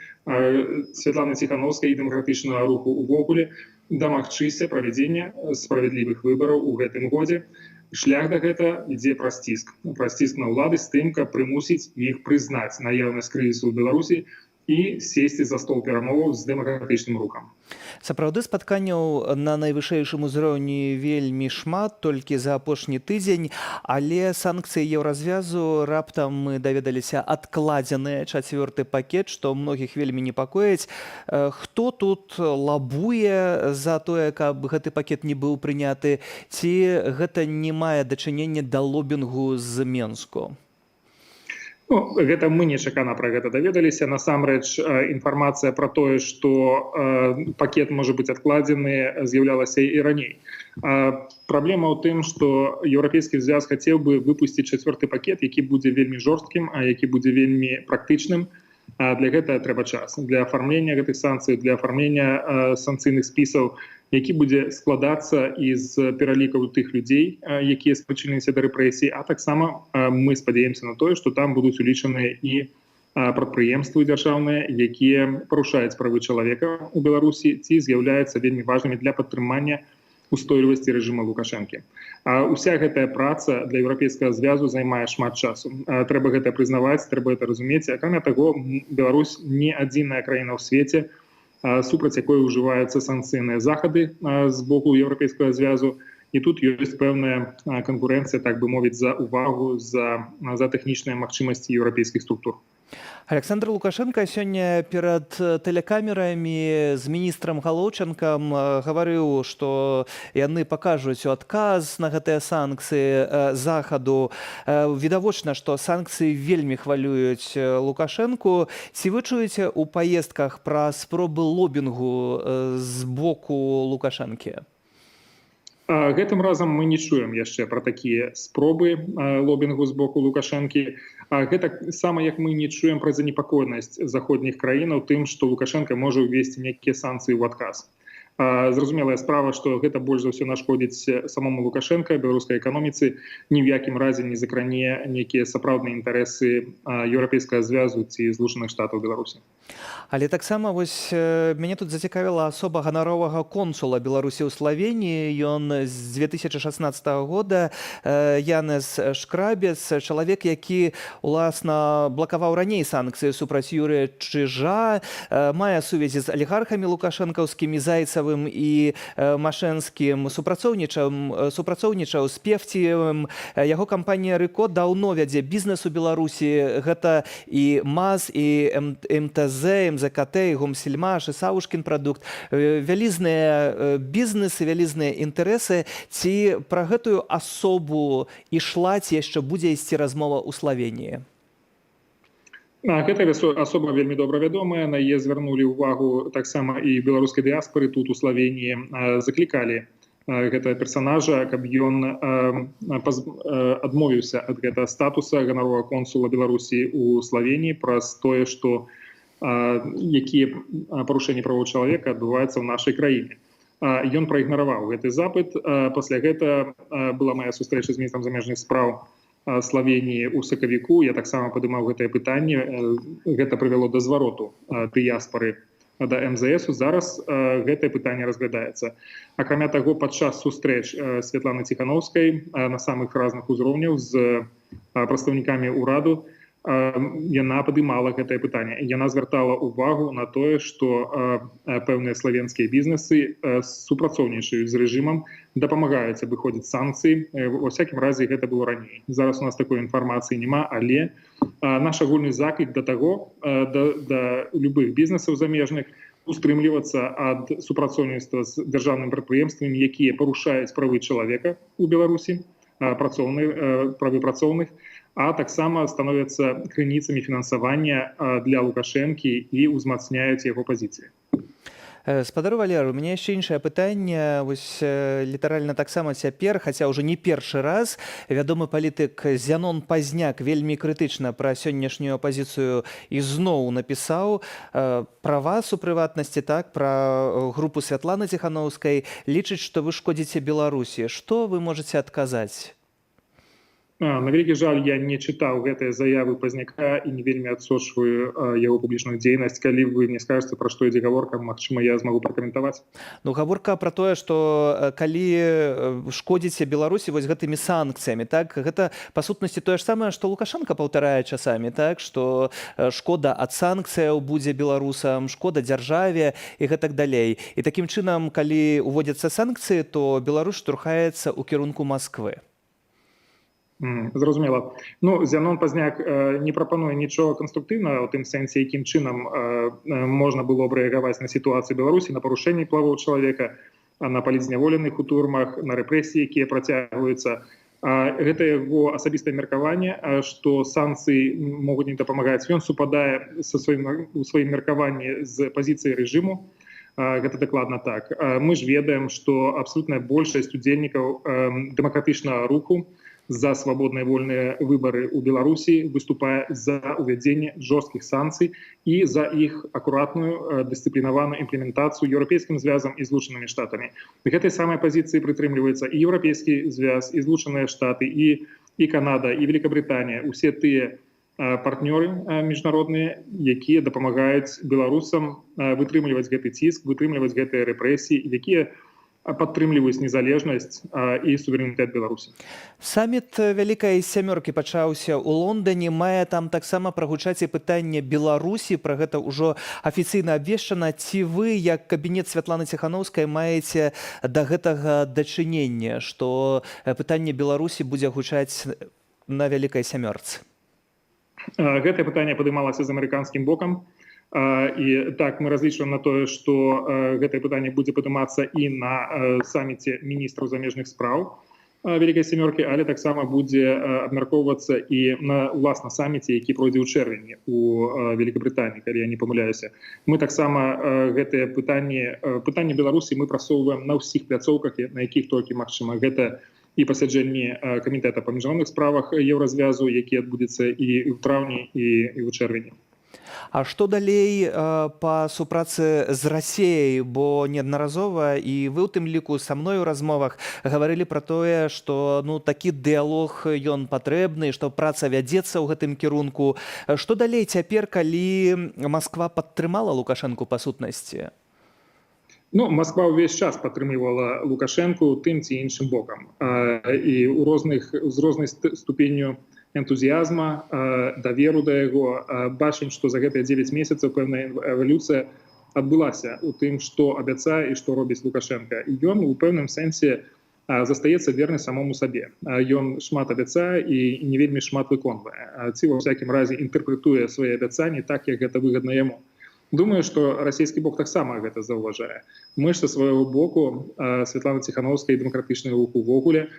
Speaker 17: Святланы Ціхановскай і дэмакратычнага руху увогуле, дамагчыся правядзення справядлівых выбараў у гэтым годзе. Шлях да гэта ідзе праз ціск. Праз ціск на ўлады з тым, каб прымусіць іх прызнаць наяўнасць крызісу ў Беларусі і сесці за стол перамоваў з дэмакратычным рухам.
Speaker 1: Сапраўды, спатканняў на найвышэйшым узроўні вельмі шмат толькі за апошні тыдзень, але санкцыі Еўразвязу, раптам мы даведаліся, адкладзеныя, чацвёрты пакет, што многіх вельмі непакоіць. Хто тут лабуе за тое, каб гэты пакет не быў прыняты, ці гэта не мае дачынення да лобінгу з Менску?
Speaker 17: Ну, гэта мы нечакана пра гэта даведаліся. Насамрэч, інфармацыя пра тое, што пакет можа быць адкладзены, з'яўлялася і раней. Праблема ў тым, што Еўрапейскі звяз хацеў бы выпусціць чацвёрты пакет, які будзе вельмі жорсткім, а які будзе вельмі практычным. А для гэтага трэба час для афармлення гэтых санкцый, для афармлення санкцыйных спісаў, які будзе складацца з пералікаў тых людзей, якія спрычыніліся да рэпрэсій, а таксама мы спадзяемся на тое, што там будуць улічаныя і прадпрыемствы дзяржаўныя, якія парушаюць правы чалавека ў Беларусі ці з'яўляюцца вельмі важнымі для падтрымання устойлівасці рэжыма Лукашэнкі. А уся гэтая праца для Еўрапейскага звязу займае шмат часу. Трэба гэта прызнаваць, трэба это разумець. Акрамя таго, Беларусь не адзіная краіна ў свеце, супраць якой ўжываюцца санкцыйныя захады з боку Еўрапейскага звязу. І тут ёсць пэўная канкурэнцыя, так бы мовіць, за увагу, за тэхнічныя магчымасці еўрапейскіх структур.
Speaker 1: Александр Лукашенко сёння перад тэлекамерамі з міністрам Галоўчанкам гаварыў, што яны пакажуць у адказ на гэтыя санкцыі Захаду. Відавочна, што санкцыі вельмі хвалююць Лукашэнку. Ці вы чуеце ў паездках пра спробы лобінгу з боку Лукашэнкі?
Speaker 17: Гэтым разам мы не чуем яшчэ пра такія спробы лобінгу з боку Лукашэнкі. Гэта сама, як мы не чуем пра занепакоенасць заходніх краінаў тым, што Лукашенко можа ўвесці нейкія санкцыі ў адказ. Зразумелая справа, што гэта больш за ўсё нашкодзіць самому Лукашенко, беларускай эканоміцы, ні ў якім разе не закране нейкія сапраўдныя інтарэсы Еўрапейскага звязу ці Злучаных Штатаў Беларусі.
Speaker 1: Але таксама вось мяне тут зацікавіла асоба ганаровага консула Беларусі ў Славеніі. Ён з 2016 года, Янес Шкрабец, чалавек, які уласна блакаваў раней санкцыі супраць Юрыя Чыжа, мае сувязі з алігархамі лукашэнкаўскімі, Зайцавым і Машэнскім, супрацоўнічаў з Пефціевым. Яго кампанія «Рыко» даўно вядзе бізнес у Беларусі. Гэта і МАЗ, і МТЗ, МЗКТ, і Гомсельмаш, і Савушкін прадукт. Вялізныя бізнесы, вялізныя інтарэсы. Ці пра гэтую асобу ішла ці яшчэ будзе ісці размова ў Славеніі?
Speaker 17: Гэтая асоба вельмі добра вядомая, на яе звярнулі ўвагу таксама і беларускай дыяспоры тут, у Славеніі, заклікалі гэтага персонажа, каб ён адмовіўся ад гэтага статуса ганаровага консула Беларусі ў Славеніі праз тое, што якія парушэнні правоў чалавека адбываюцца ў нашай краіне. Ён праігнараваў гэты запыт. Пасля гэта была моя сустрэча з міністрам замежных спраў Славеніі ў сакавіку. Я таксама падымаў гэтае пытанне. Гэта прывяло да звароту дыяспары да МЗСу. Зараз гэтае пытанне разглядаецца. Акрамя таго, падчас сустрэч Святланы Ціхановскай на самых разных узроўняў з прадстаўнікамі ўраду Яна падымала гэтае пытанне, яна звяртала увагу на тое, што пэўныя славенскія бізнесы супрацоўнічаюць з рэжымам, дапамагаюць абыходзіць санкцыі. Ва всякім разе, гэта было раней, зараз у нас такой інфармацыі няма, але наш агульны заклік да таго, да любых бізнесаў замежных устрымлівацца ад супрацоўніцтва з дзяржаўным прадпрыемствамі, якія парушаюць правы чалавека ў Беларусі, працоўны правы працоўных, а таксама становяцца крыніцамі фінансавання для Лукашэнкі і ўзмацняюць яго пазіцыі.
Speaker 1: Спадар Валер, у мяне яшчэ іншае пытанне. Вось літаральна таксама цяпер, хаця ўжо не першы раз, вядомы палітык Зянон Пазняк вельмі крытычна пра сённяшнюю апазіцыю ізноў напісаў, пра вас у прыватнасці, так, пра групу Святланы Ціханаўскай, лічыць, што вы шкодзіце Беларусі. Што вы можаце адказаць?
Speaker 17: На вялікі жаль, я не чытаў гэтыя заявы Пазняка і не вельмі адсочваю яго публічную дзейнасць. Калі вы мне скажаце, пра што ідзе гаворка, магчыма, я змагу пракаментаваць.
Speaker 1: Ну, гаворка пра тое, што калі шкодзіце Беларусі вось гэтымі санкцыямі, так, гэта па сутнасці тое ж самае, што Лукашэнка паўтарае часамі, так, што шкода ад санкцыяў будзе беларусам, шкода дзяржаве і гэтак далей. І такім чынам, калі уводзяцца санкцыі, то Беларусь штурхаецца ў кірунку Масквы.
Speaker 17: Зразумела. Ну, Зянон Пазняк не прапануе нічога канструктыўнага ў тым сэнсе, якім чынам можна было б рэагаваць на сітуацыю Беларусі, на парушэнні правоў чалавека, на палітзняволеных у турмах, на рэпрэсіі, якія працягваюцца. Гэта яго асабістае меркаванне, што санкцыі могуць не дапамагаць. Ён супадае у сваім меркаванні з пазіцыяй рэжыму. Гэта дакладна так. Мы ж ведаем, што абсалютная большасць удзельнікаў дэмакратычнага руху за свабодныя, вольныя выбары ў Беларусі выступае за ўвядзенне жорсткіх санкцый і за іх акуратную, дысцыплінаваную імплементацыю Еўрапейскім звязам і Злучанымі Штатамі. Гэтай самай пазіцыі прытрымліваецца і Еўрапейскі звяз, і Злучаныя Штаты, і Канада, і Великабрытанія, усе тыя партнёры міжнародныя, якія дапамагаюць беларусам вытрымліваць гэты ціск, вытрымліваць гэтыя рэпрэсіі, якія падтрымліваюць незалежнасць і суверэнітэт Беларусі.
Speaker 1: Саміт Вялікай сямёркі пачаўся ў Лондоне, мае там таксама прагучаць і пытанне Беларусі, пра гэта ўжо афіцыйна абвешчана. Ці вы, як кабінет Святланы Ціханаўскай, маеце да гэтага дачыненне, што пытанне Беларусі будзе гучаць на Вялікай сямёрцы?
Speaker 17: Гэтае пытанне падымалася з амерыканскім бокам. І так, мы разлічваем на тое, што гэтае пытанне будзе падымацца і на саміце міністраў замежных спраў Вялікай сямёркі, але таксама будзе абмяркоўвацца і на уласна саміце, які пройдзе ў чэрвені у Великабрытаніі, калі я не памыляюся. Мы таксама гэтыя пытанні Беларусі мы прасоўваем на ўсіх пляцоўках, на якіх толькі магчыма. Гэта і пасяджэнні камітэта па міжнародных справах Еўразвязу, які адбудзецца і ў траўні, і ў чэрвені.
Speaker 1: А што далей па супрацы з Расеяй, бо неаднаразова і вы ў тым ліку са мной у размовах гаварылі пра тое, што, ну, такі дыялог, ён патрэбны, што праца вядзецца ў гэтым кірунку. Што далей цяпер, калі Масква падтрымала Лукашэнку па сутнасці?
Speaker 17: Ну, Масква ўвесь час падтрымлівала Лукашэнку тым ці іншым бокам. І ў розных, з рознай ступенню энтузіязма, даверу да яго. Бачым, што за гэтыя 9 месяцаў пэўная эвалюцыя адбылася ў тым, што абяцае і што робіць Лукашэнка. І ён у пэўным сэнсе застаецца верны самому сабе. Ён шмат абяцае і не вельмі шмат выконвае. Ці, ва ўсякім разе, інтэрпрэтуе свае абяцанні так, як гэта выгадна яму. Думаю, што расійскі бок таксама гэта заўважае. Мы ж са свайго боку, Святлана Ціханаўская і дэмакратычны рух увогуле,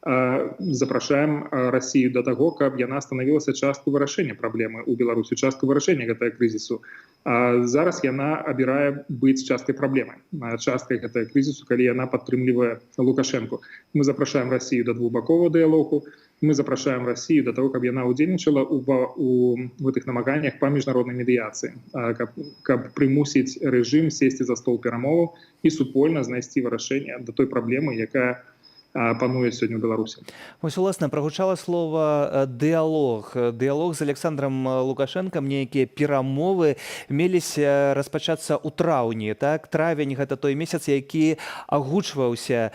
Speaker 17: запрашаем Расію да таго, каб яна станавілася часткай вырашэння праблемы ў Беларусі, часткай вырашэння гэтага крызісу. А зараз яна абірае быць часткай праблемы, часткай гэтага крызісу, калі яна падтрымлівае Лукашэнку. Мы запрашаем Расію да двухбаковага дыялогу, мы запрашаем Расію да таго, каб яна ўдзельнічала у гэтых намаганнях па міжнароднай медыяцыі, каб прымусіць рэжым сесці за стол перамоваў і супольна знайсці вырашэнне да той праблемы, якая пануе сёння ў Беларусі.
Speaker 1: Вось, уласна, прагучала слова дыялог. Дыялог з Александром Лукашэнкам, нейкія перамовы меліся распачацца ў траўні. Так? Травень — гэта той месяц, які агучваўся.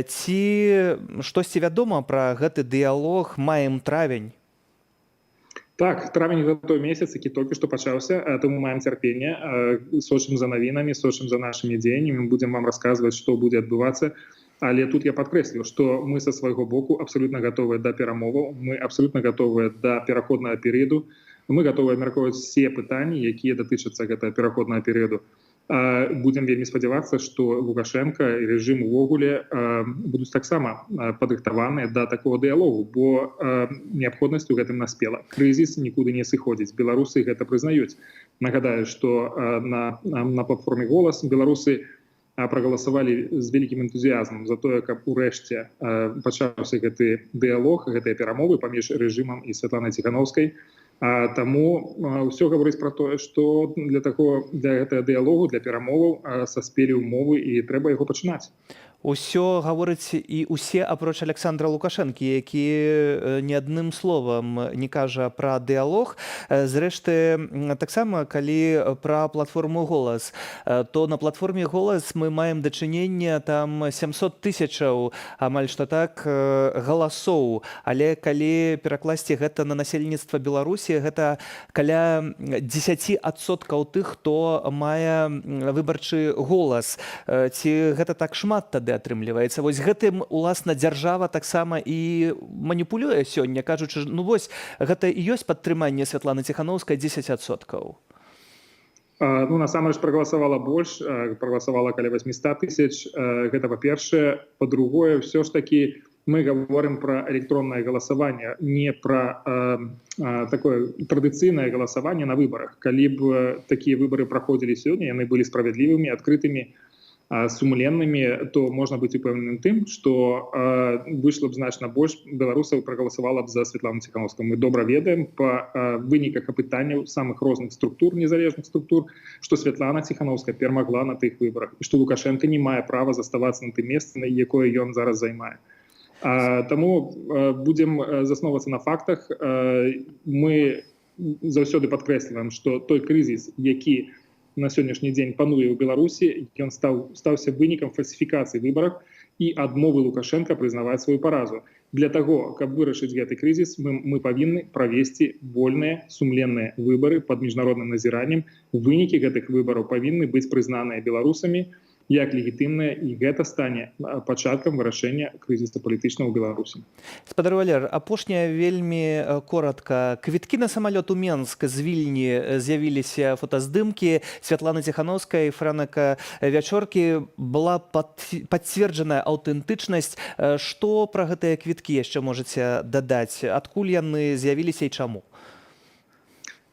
Speaker 1: Ці штосьці вядома пра гэты дыялог? Маем травень.
Speaker 17: Так, травень — гэта той месяц, які толькі што пачаўся, таму маем цярпенне, сочым за навінамі, сочым за нашымі дзеяннямі, будзем вам расказваць, што будзе адбывацца. Але тут я падкрэслю, што мы са свайго боку абсалютна гатовыя да перамоваў, мы абсалютна гатовыя да пераходнага перыяду, мы гатовыя абмяркоўваць усе пытанні, якія датычацца гэтага пераходнага перыяду. Будзем вельмі спадзявацца, што Лукашэнка і рэжым увогуле будуць таксама падрыхтаваныя да такого дыялогу, бо неабходнасць у гэтым наспела. Крызіс нікуды не сыходзіць. Беларусы гэта прызнаюць. Нагадаю, што на платформе «Голас» беларусы прагаласавалі з вялікім энтузіязмам за тое, каб урэшце пачаўся гэты дыялог, гэтыя перамовы паміж рэжымам і Святланай Ціхановскай. Таму ўсё гаворыць пра тое, што для гэтага дыялогу, для перамоваў саспелі ўмовы і трэба яго пачынаць.
Speaker 1: Усё гаворыць і усе апроч Александра Лукашэнкі, які ні адным словам не кажа пра дыялог. Зрэшты, таксама, калі пра платформу «Голас», то на платформе «Голас» мы маем дачыненне там 700 тысячаў, амаль што так, галасоў. Але калі перакласці гэта на насельніцтва Беларусі, гэта каля 10% тых, хто мае выбарчы голас. Ці гэта так шмат тады атрымліваецца? Вось гэтым, уласна, дзяржава таксама і маніпулюе сёння, кажучы, ну вось гэта і ёсць падтрыманне Святланы Ціхановскай, 10%.
Speaker 17: Ну, насамрэч прагаласавала больш, прагаласавала каля 800 тысяч. Гэта па-першае. Па-другое, ўсё ж такі мы гаворым пра электроннае галасаванне, не пра такое традыцыйнае галасаванне на выбарах. Калі б такія выбары праходзілі сёння, яны былі справядлівымі, адкрытымі, сумленнымі, то можна быць упэўненым тым, што выйшла б значна больш беларусаў, прагаласавала б за Светлану Ціхановскую. Мы добра ведаем па выніках апытанняў самых розных структур, незалежных структур, што Светлана Ціхановская перамагла на тых выбарах і што Лукашэнка не мае права заставацца на тым месцы, на якое ён зараз займае. Таму будзем засноўвацца на фактах. Мы заўсёды падкрэсліваем, што той крызіс, які на сённяшні дзень пануе ў Беларусі, ён стаўся вынікам фальсіфікацыі выбараў і адмовы Лукашэнка прызнаваць сваю паразу. Для таго, каб вырашыць гэты крызіс, мы павінны правесці вольныя, сумленныя выбары пад міжнародным назіраннем. Вынікі гэтых выбараў павінны быць прызнаныя беларусамі як легітымныя, і гэта стане пачаткам вырашэння крызіса палітычнага ў Беларусі.
Speaker 1: Спадар Валер, апошняе вельмі коратка. Квіткі на самалёт у Менск з Вільні, з'явіліся фотаздымкі Святланы Ціхановскай, Франака Вячоркі, была пацверджаная аўтэнтычнасць. Што пра гэтыя квіткі яшчэ можаце дадаць? Адкуль яны з'явіліся і чаму?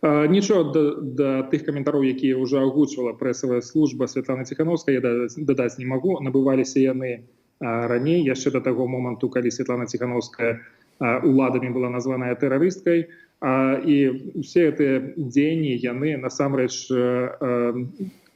Speaker 17: Нічого да тых каментароў, якія ўжо агучвала прэсавая служба Святланы Ціхановскай, я дадаць не магу. Набываліся яны раней, яшчэ да таго моманту, калі Святлана Ціхановская уладамі была названая тэрарысткай. І усе гэтыя дзеянні, яны насамрэч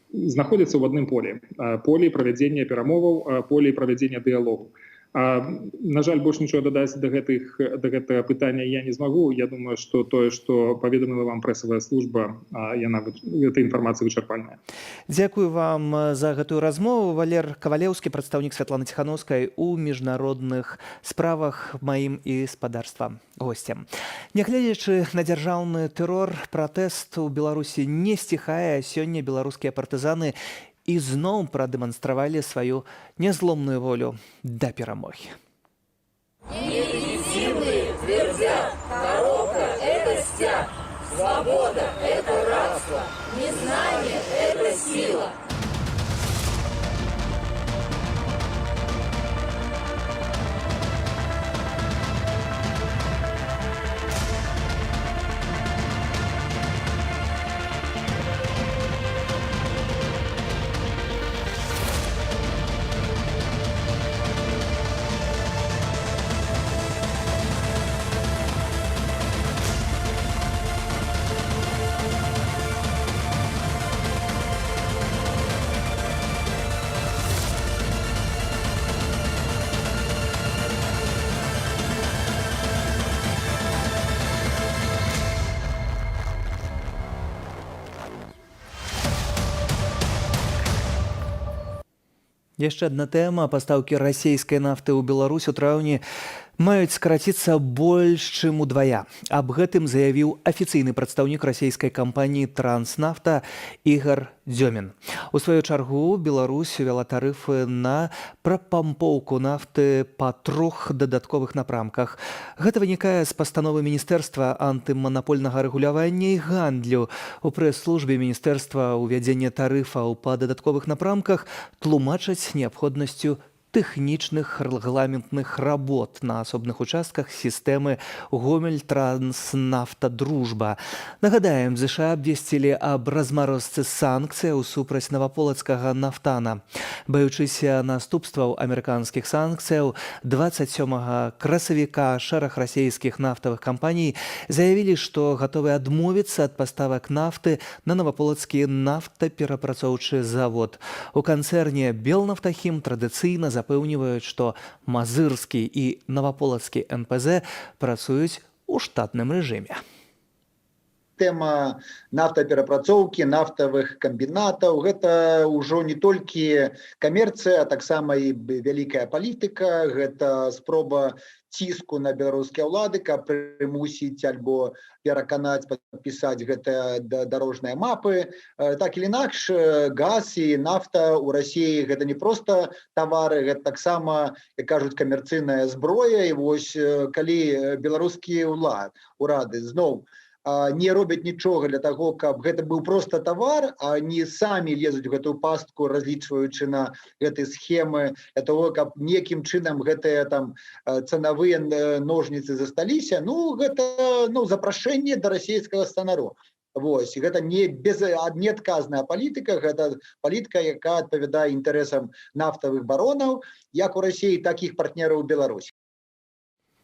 Speaker 17: знаходзяцца ў адным полі. Полі правядзення перамоваў, полі правядзення дыялогу. На жаль, больш нічого дадаць да гэтага пытання я не змагу. Я думаю, што тое, што паведаміла вам прэсавая служба, гэта інфармацыя вычарпальная.
Speaker 1: Дзякую вам за гэтую размову. Валер Кавалеўскі, прадстаўнік Святланы Ціхановскай у міжнародных справах, маім і спадарства госцем. Нягледзячы на дзяржаўны тэрор, пратэст у Беларусі не сціхае. Сёння беларускія партызаны ізноў прадэманстравалі сваю нязломную волю да перамогі.
Speaker 18: Нелегитимные твердят, коробка – это стяг, свобода – это рабство, незнание – это сила.
Speaker 1: Яшчэ адна тэма: пастаўкі расійскай нафты ў Беларусь у траўні Маюць скараціцца больш чым удвая. Аб гэтым заявіў афіцыйны прадстаўнік расійскай кампаніі «Транснафта» Ігар Дзёмін. У сваю чаргу Беларусь увяла тарыфы на прапампоўку нафты па трох дадатковых напрамках. Гэта вынікае з пастановы міністэрства антыманапольнага рэгулявання і гандлю. У прэс-службе міністэрства ўвядзенне тарыфаў па дадатковых напрамках тлумачаць неабходнасцю тэхнічных рэгламентных работ на асобных участках сістэмы Гомель-Транснафта-Дружба. Нагадаем, ЗША абвесцілі аб размарозцы санкцыяў супраць наваполацкага «Нафтана». Баючыся наступстваў амерыканскіх санкцыяў, 27 красавіка шэраг расійскіх нафтавых кампаній заявілі, што гатовы адмовіцца ад паставак нафты на наваполацкі нафтаперапрацоўчы завод. У канцэрне «Белнафтахім» традыцыйна запэўніваюць, што Мазырскі і наваполацкі НПЗ працуюць у штатным рэжыме.
Speaker 19: Тэма нафтаперапрацоўкі, нафтавых камбінатаў — гэта ўжо не толькі камерцыя, а таксама і вялікая палітыка. Гэта спроба ціску на беларускія ўлады, каб прымусіць альбо пераканаць падпісаць гэтыя дарожныя мапы. Так или інакш, газ і нафта ў Расіі — гэта не проста тавары, гэта таксама, як кажуць, камерцыйная зброя. І вось калі беларускія урады зноў не робяць нічога для таго, каб гэта быў проста тавар, а не самі лезуць у гэтую пастку, разлічваючы на гэтай схемы для того, каб некім чынам гэтыя там цанавыя ножніцы засталіся, ну, гэта, ну, запрашэнне да расійскага станару. Вось гэта не без неадказная палітыка, гэта палітыка, якая адпавядае інтарэсам нафтавых баронаў як у Расіі, так і іх партнераў у Беларусі.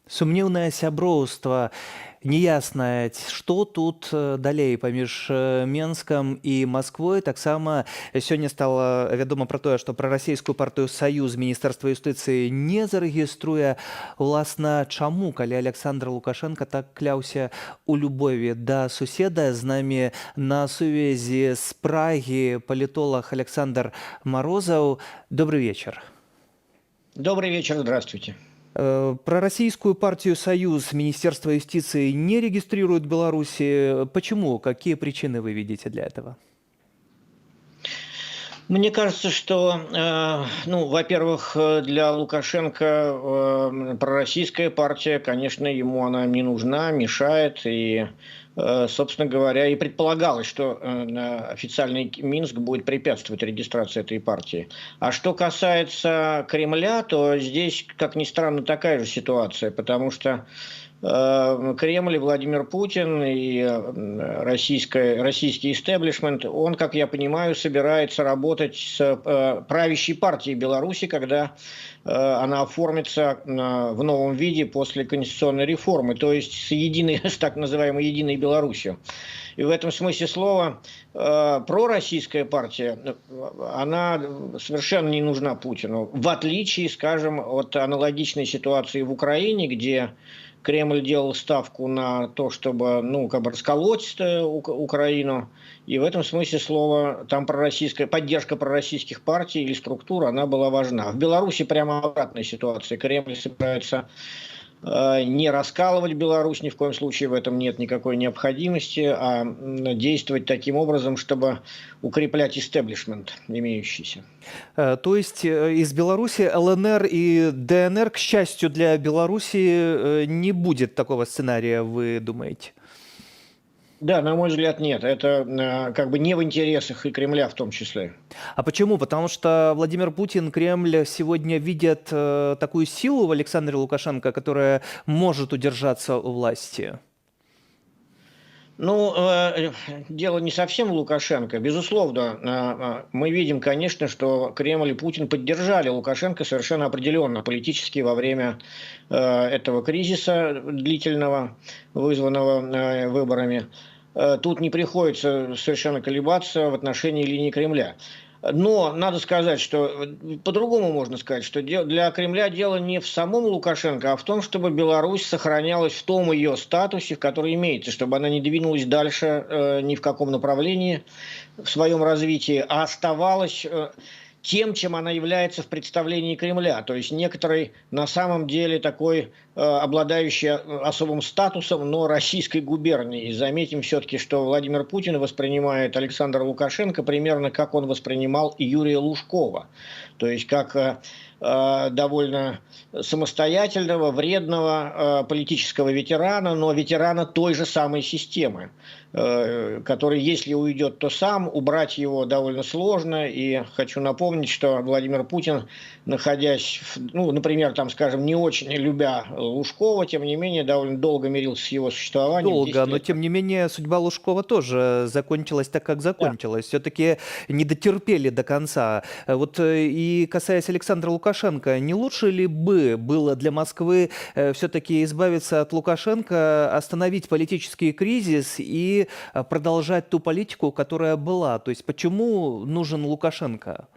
Speaker 1: Сумнеўнае сяброўства. Неясна, што тут далей паміж Менскам і Масквой. Таксама сёння стала вядома пра тое, што прарасійскую партыю «Саюз» міністэрства юстыцыі не зарэгіструе. Уласна, чаму, калі Аляксандр Лукашэнка так кляўся у любові да суседа? З намі на сувязі з Прагі палітолаг Аляксандр Марозаў. Добрый вечер.
Speaker 20: Добрый вечер, здравствуйте.
Speaker 1: Пророссийскую партию «Союз» Министерство юстиции не регистрирует в Беларуси. Почему? Какие причины вы видите для этого?
Speaker 20: Мне кажется, что, ну, во-первых, для Лукашенко пророссийская партия, конечно, ему она не нужна, мешает. И, собственно говоря, и предполагалось, что официальный Минск будет препятствовать регистрации этой партии. А что касается Кремля, то здесь, как ни странно, такая же ситуация, потому что Кремль и Владимир Путин и российский истеблишмент, он, как я понимаю, собирается работать с правящей партией Беларуси, когда она оформится в новом виде после конституционной реформы, то есть с так называемой «Единой Беларусью». И в этом смысле слова пророссийская партия, она совершенно не нужна Путину. В отличие, скажем, от аналогичной ситуации в Украине, где Кремль делал ставку на то, чтобы, ну, как бы расколоть Украину. И в этом смысле слова там пророссийская поддержка пророссийских партий или структур, она была важна. В Беларуси прямо обратная ситуация. Кремль собирается не раскалывать Беларусь, ни в коем случае в этом нет никакой необходимости, а действовать таким образом, чтобы укреплять истеблишмент имеющийся.
Speaker 1: То есть из Беларуси ЛНР и ДНР, к счастью для Беларуси, не будет такого сценария, вы думаете?
Speaker 20: Да, на мой взгляд, нет. Это как бы не в интересах и Кремля в том числе.
Speaker 1: А почему? Потому что Владимир Путин, Кремль сегодня видят такую силу в Александре Лукашенко, которая может удержаться у власти?
Speaker 20: Ну, дело не совсем в Лукашенко. Безусловно, мы видим, конечно, что Кремль и Путин поддержали Лукашенко совершенно определенно политически во время этого кризиса длительного, вызванного выборами. Тут не приходится совершенно колебаться в отношении линии Кремля. Но надо сказать, что по-другому можно сказать, что для Кремля дело не в самом Лукашенко, а в том, чтобы Беларусь сохранялась в том ее статусе, в который имеется, чтобы она не двинулась дальше ни в каком направлении в своем развитии, а оставалась тем, чем она является в представлении Кремля. То есть некоторой на самом деле такой обладающий особым статусом, но российской губернии. И заметим все-таки, что Владимир Путин воспринимает Александра Лукашенко примерно как он воспринимал Юрия Лужкова. То есть как довольно самостоятельного, вредного политического ветерана, но ветерана той же самой системы, который, если уйдет, то сам, убрать его довольно сложно. И хочу напомнить, что Владимир Путин, находясь, ну, например, там, скажем, не очень любя Лужкова, тем не менее, довольно долго мирился с его существованием.
Speaker 1: Долго, но тем не менее судьба Лужкова тоже закончилась так, как закончилась. Да. Все-таки не дотерпели до конца. Вот и касаясь Александра Лукашенко, не лучше ли бы было для Москвы все-таки избавиться от Лукашенко, остановить политический кризис и продолжать ту политику, которая была? То есть почему нужен Лукашенко?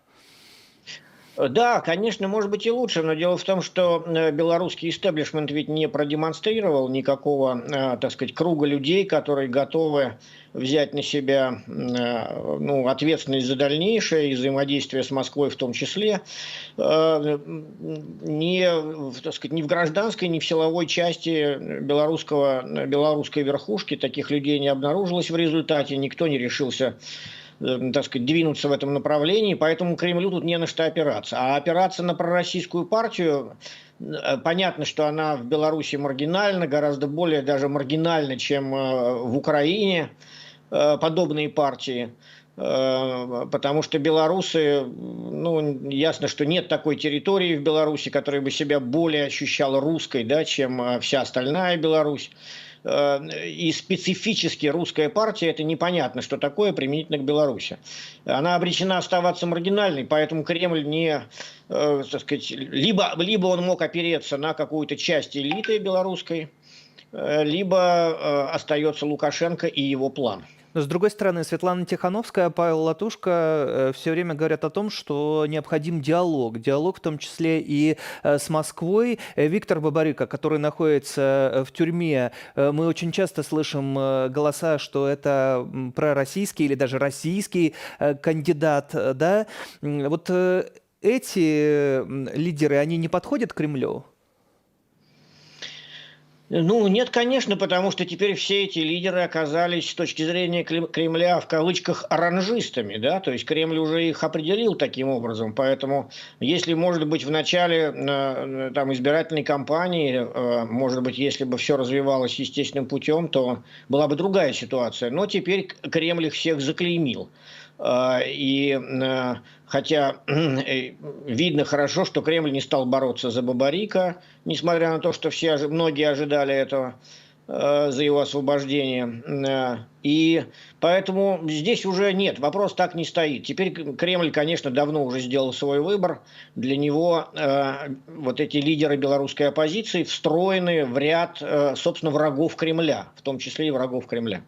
Speaker 20: Да, конечно, может быть и лучше, но дело в том, что белорусский истеблишмент ведь не продемонстрировал никакого, так сказать, круга людей, которые готовы взять на себя, ну, ответственность за дальнейшее и взаимодействие с Москвой в том числе, ни, так сказать, ни в гражданской, ни в силовой части белорусской верхушки таких людей не обнаружилось в результате, никто не решился, так сказать, двинуться в этом направлении, поэтому Кремлю тут не на что опираться. А опираться на пророссийскую партию, понятно, что она в Беларуси маргинальна, гораздо более даже маргинальна, чем в Украине подобные партии, потому что белорусы, ну, ясно, что нет такой территории в Беларуси, которая бы себя более ощущала русской, да, чем вся остальная Беларусь. И специфически русская партия, это непонятно, что такое применительно к Беларуси. Она обречена оставаться маргинальной, поэтому Кремль не, так сказать, либо он мог опереться на какую-то часть элиты белорусской, либо остается Лукашенко и его план.
Speaker 1: Но, с другой стороны, Светлана Тихановская, Павел Латушко все время говорят о том, что необходим диалог. Диалог в том числе и с Москвой. Виктор Бабарико, который находится в тюрьме, мы очень часто слышим голоса, что это пророссийский или даже российский кандидат. Да? Вот эти лидеры, они не подходят к Кремлю?
Speaker 20: Ну, нет, конечно, потому что теперь все эти лидеры оказались с точки зрения Кремля в кавычках оранжистами, да, то есть Кремль уже их определил таким образом, поэтому если, может быть, в начале там, избирательной кампании, может быть, если бы все развивалось естественным путем, то была бы другая ситуация, но теперь Кремль их всех заклеймил. И хотя видно хорошо, что Кремль не стал бороться за Бабарико, несмотря на то, что все, многие ожидали этого, за его освобождение. И поэтому здесь уже нет, вопрос так не стоит. Теперь Кремль, конечно, давно уже сделал свой выбор. Для него вот эти лидеры белорусской оппозиции встроены в ряд, собственно, врагов Кремля, в том числе и врагов Кремля.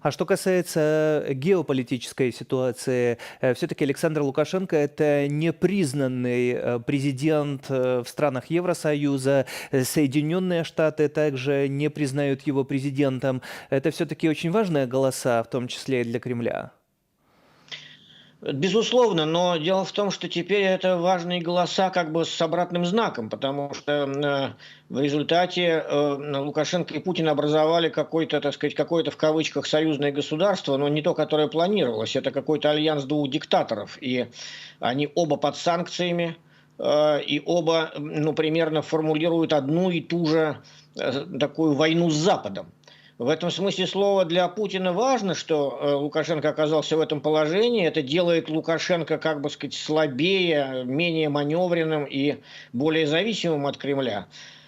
Speaker 1: А что касается геополитической ситуации, все-таки Александр Лукашенко – это непризнанный президент в странах Евросоюза, Соединенные Штаты также не признают его президентом. Это все-таки очень важные голоса, в том числе и для Кремля.
Speaker 20: Безусловно, но дело в том, что теперь это важные голоса как бы с обратным знаком, потому что в результате Лукашенко и Путин образовали какое-то, так сказать, какое-то в кавычках союзное государство, но не то, которое планировалось. Это какой-то альянс двух диктаторов, и они оба под санкциями, и оба, ну, примерно формулируют одну и ту же такую войну с Западом. В этом смысле слова для Путина важно, что Лукашенко оказался в этом положении. Это делает Лукашенко, как бы сказать, слабее, менее маневренным и более зависимым от Кремля.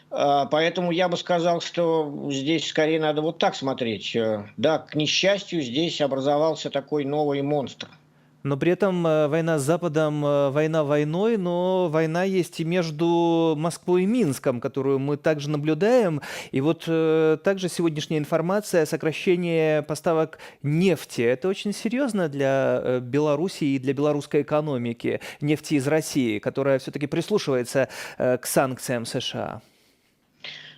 Speaker 20: Поэтому я бы сказал, что здесь скорее надо вот так смотреть. Да, к несчастью, здесь образовался такой новый монстр.
Speaker 1: Но при этом война с Западом, война войной, но война есть и между Москвой и Минском, которую мы также наблюдаем. И вот также сегодняшняя информация о сокращении поставок нефти. Это очень серьезно для Беларуси и для белорусской экономики. Нефти из России, которая все-таки прислушивается к санкциям США.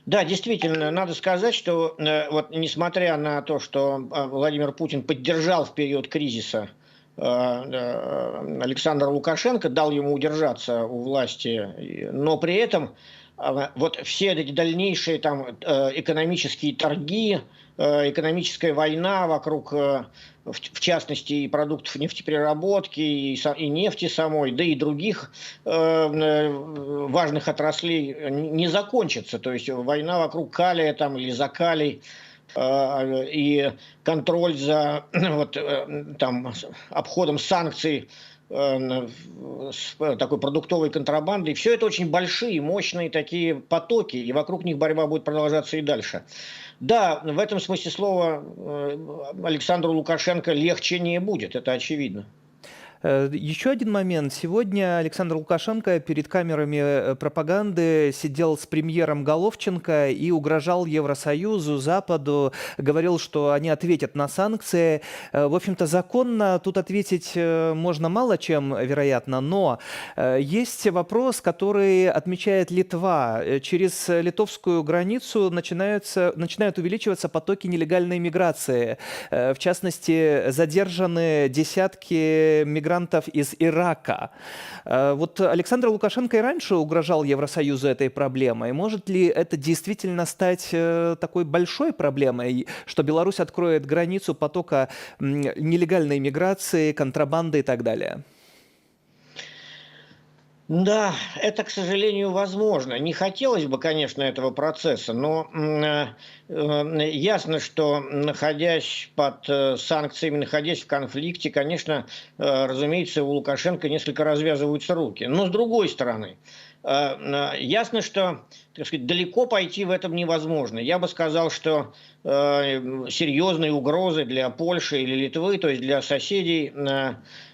Speaker 20: Да, действительно, надо сказать, что вот несмотря на то, что Владимир Путин поддержал в период кризиса Александр Лукашенко, дал ему удержаться у власти, но при этом Вот все эти дальнейшие там экономические торги, экономическая война вокруг, в частности, и продуктов нефтепереработки, и нефти самой, да и других важных отраслей не закончится. То есть война вокруг калия там, или за калий, и контроль за вот, там, обходом санкций с такой продуктовой контрабандой. Все это очень большие, мощные такие потоки, и вокруг них борьба будет продолжаться и дальше. Да, в этом смысле слова Александру Лукашенко легче не будет, это очевидно.
Speaker 1: Еще один момент. Сегодня Александр Лукашенко перед камерами пропаганды сидел с премьером Головченко и угрожал Евросоюзу, Западу, говорил, что они ответят на санкции. В общем-то, законно тут ответить можно мало чем, вероятно, но есть вопрос, который отмечает Литва. Через литовскую границу начинают увеличиваться потоки нелегальной миграции. В частности, задержаны десятки мигрантов из Ирака. Вот Александр Лукашенко и раньше угрожал Евросоюзу этой проблемой. Может ли это действительно стать такой большой проблемой, что Беларусь откроет границу потока нелегальной миграции, контрабанды и так далее?
Speaker 20: Да, это, к сожалению, возможно. Не хотелось бы, конечно, этого процесса, но ясно, что, находясь под санкциями, находясь в конфликте, конечно, разумеется, у Лукашенко несколько развязываются руки. Но, с другой стороны, ясно, что, так сказать, далеко пойти в этом невозможно. Я бы сказал, что серьезные угрозы для Польши или Литвы, то есть для соседей,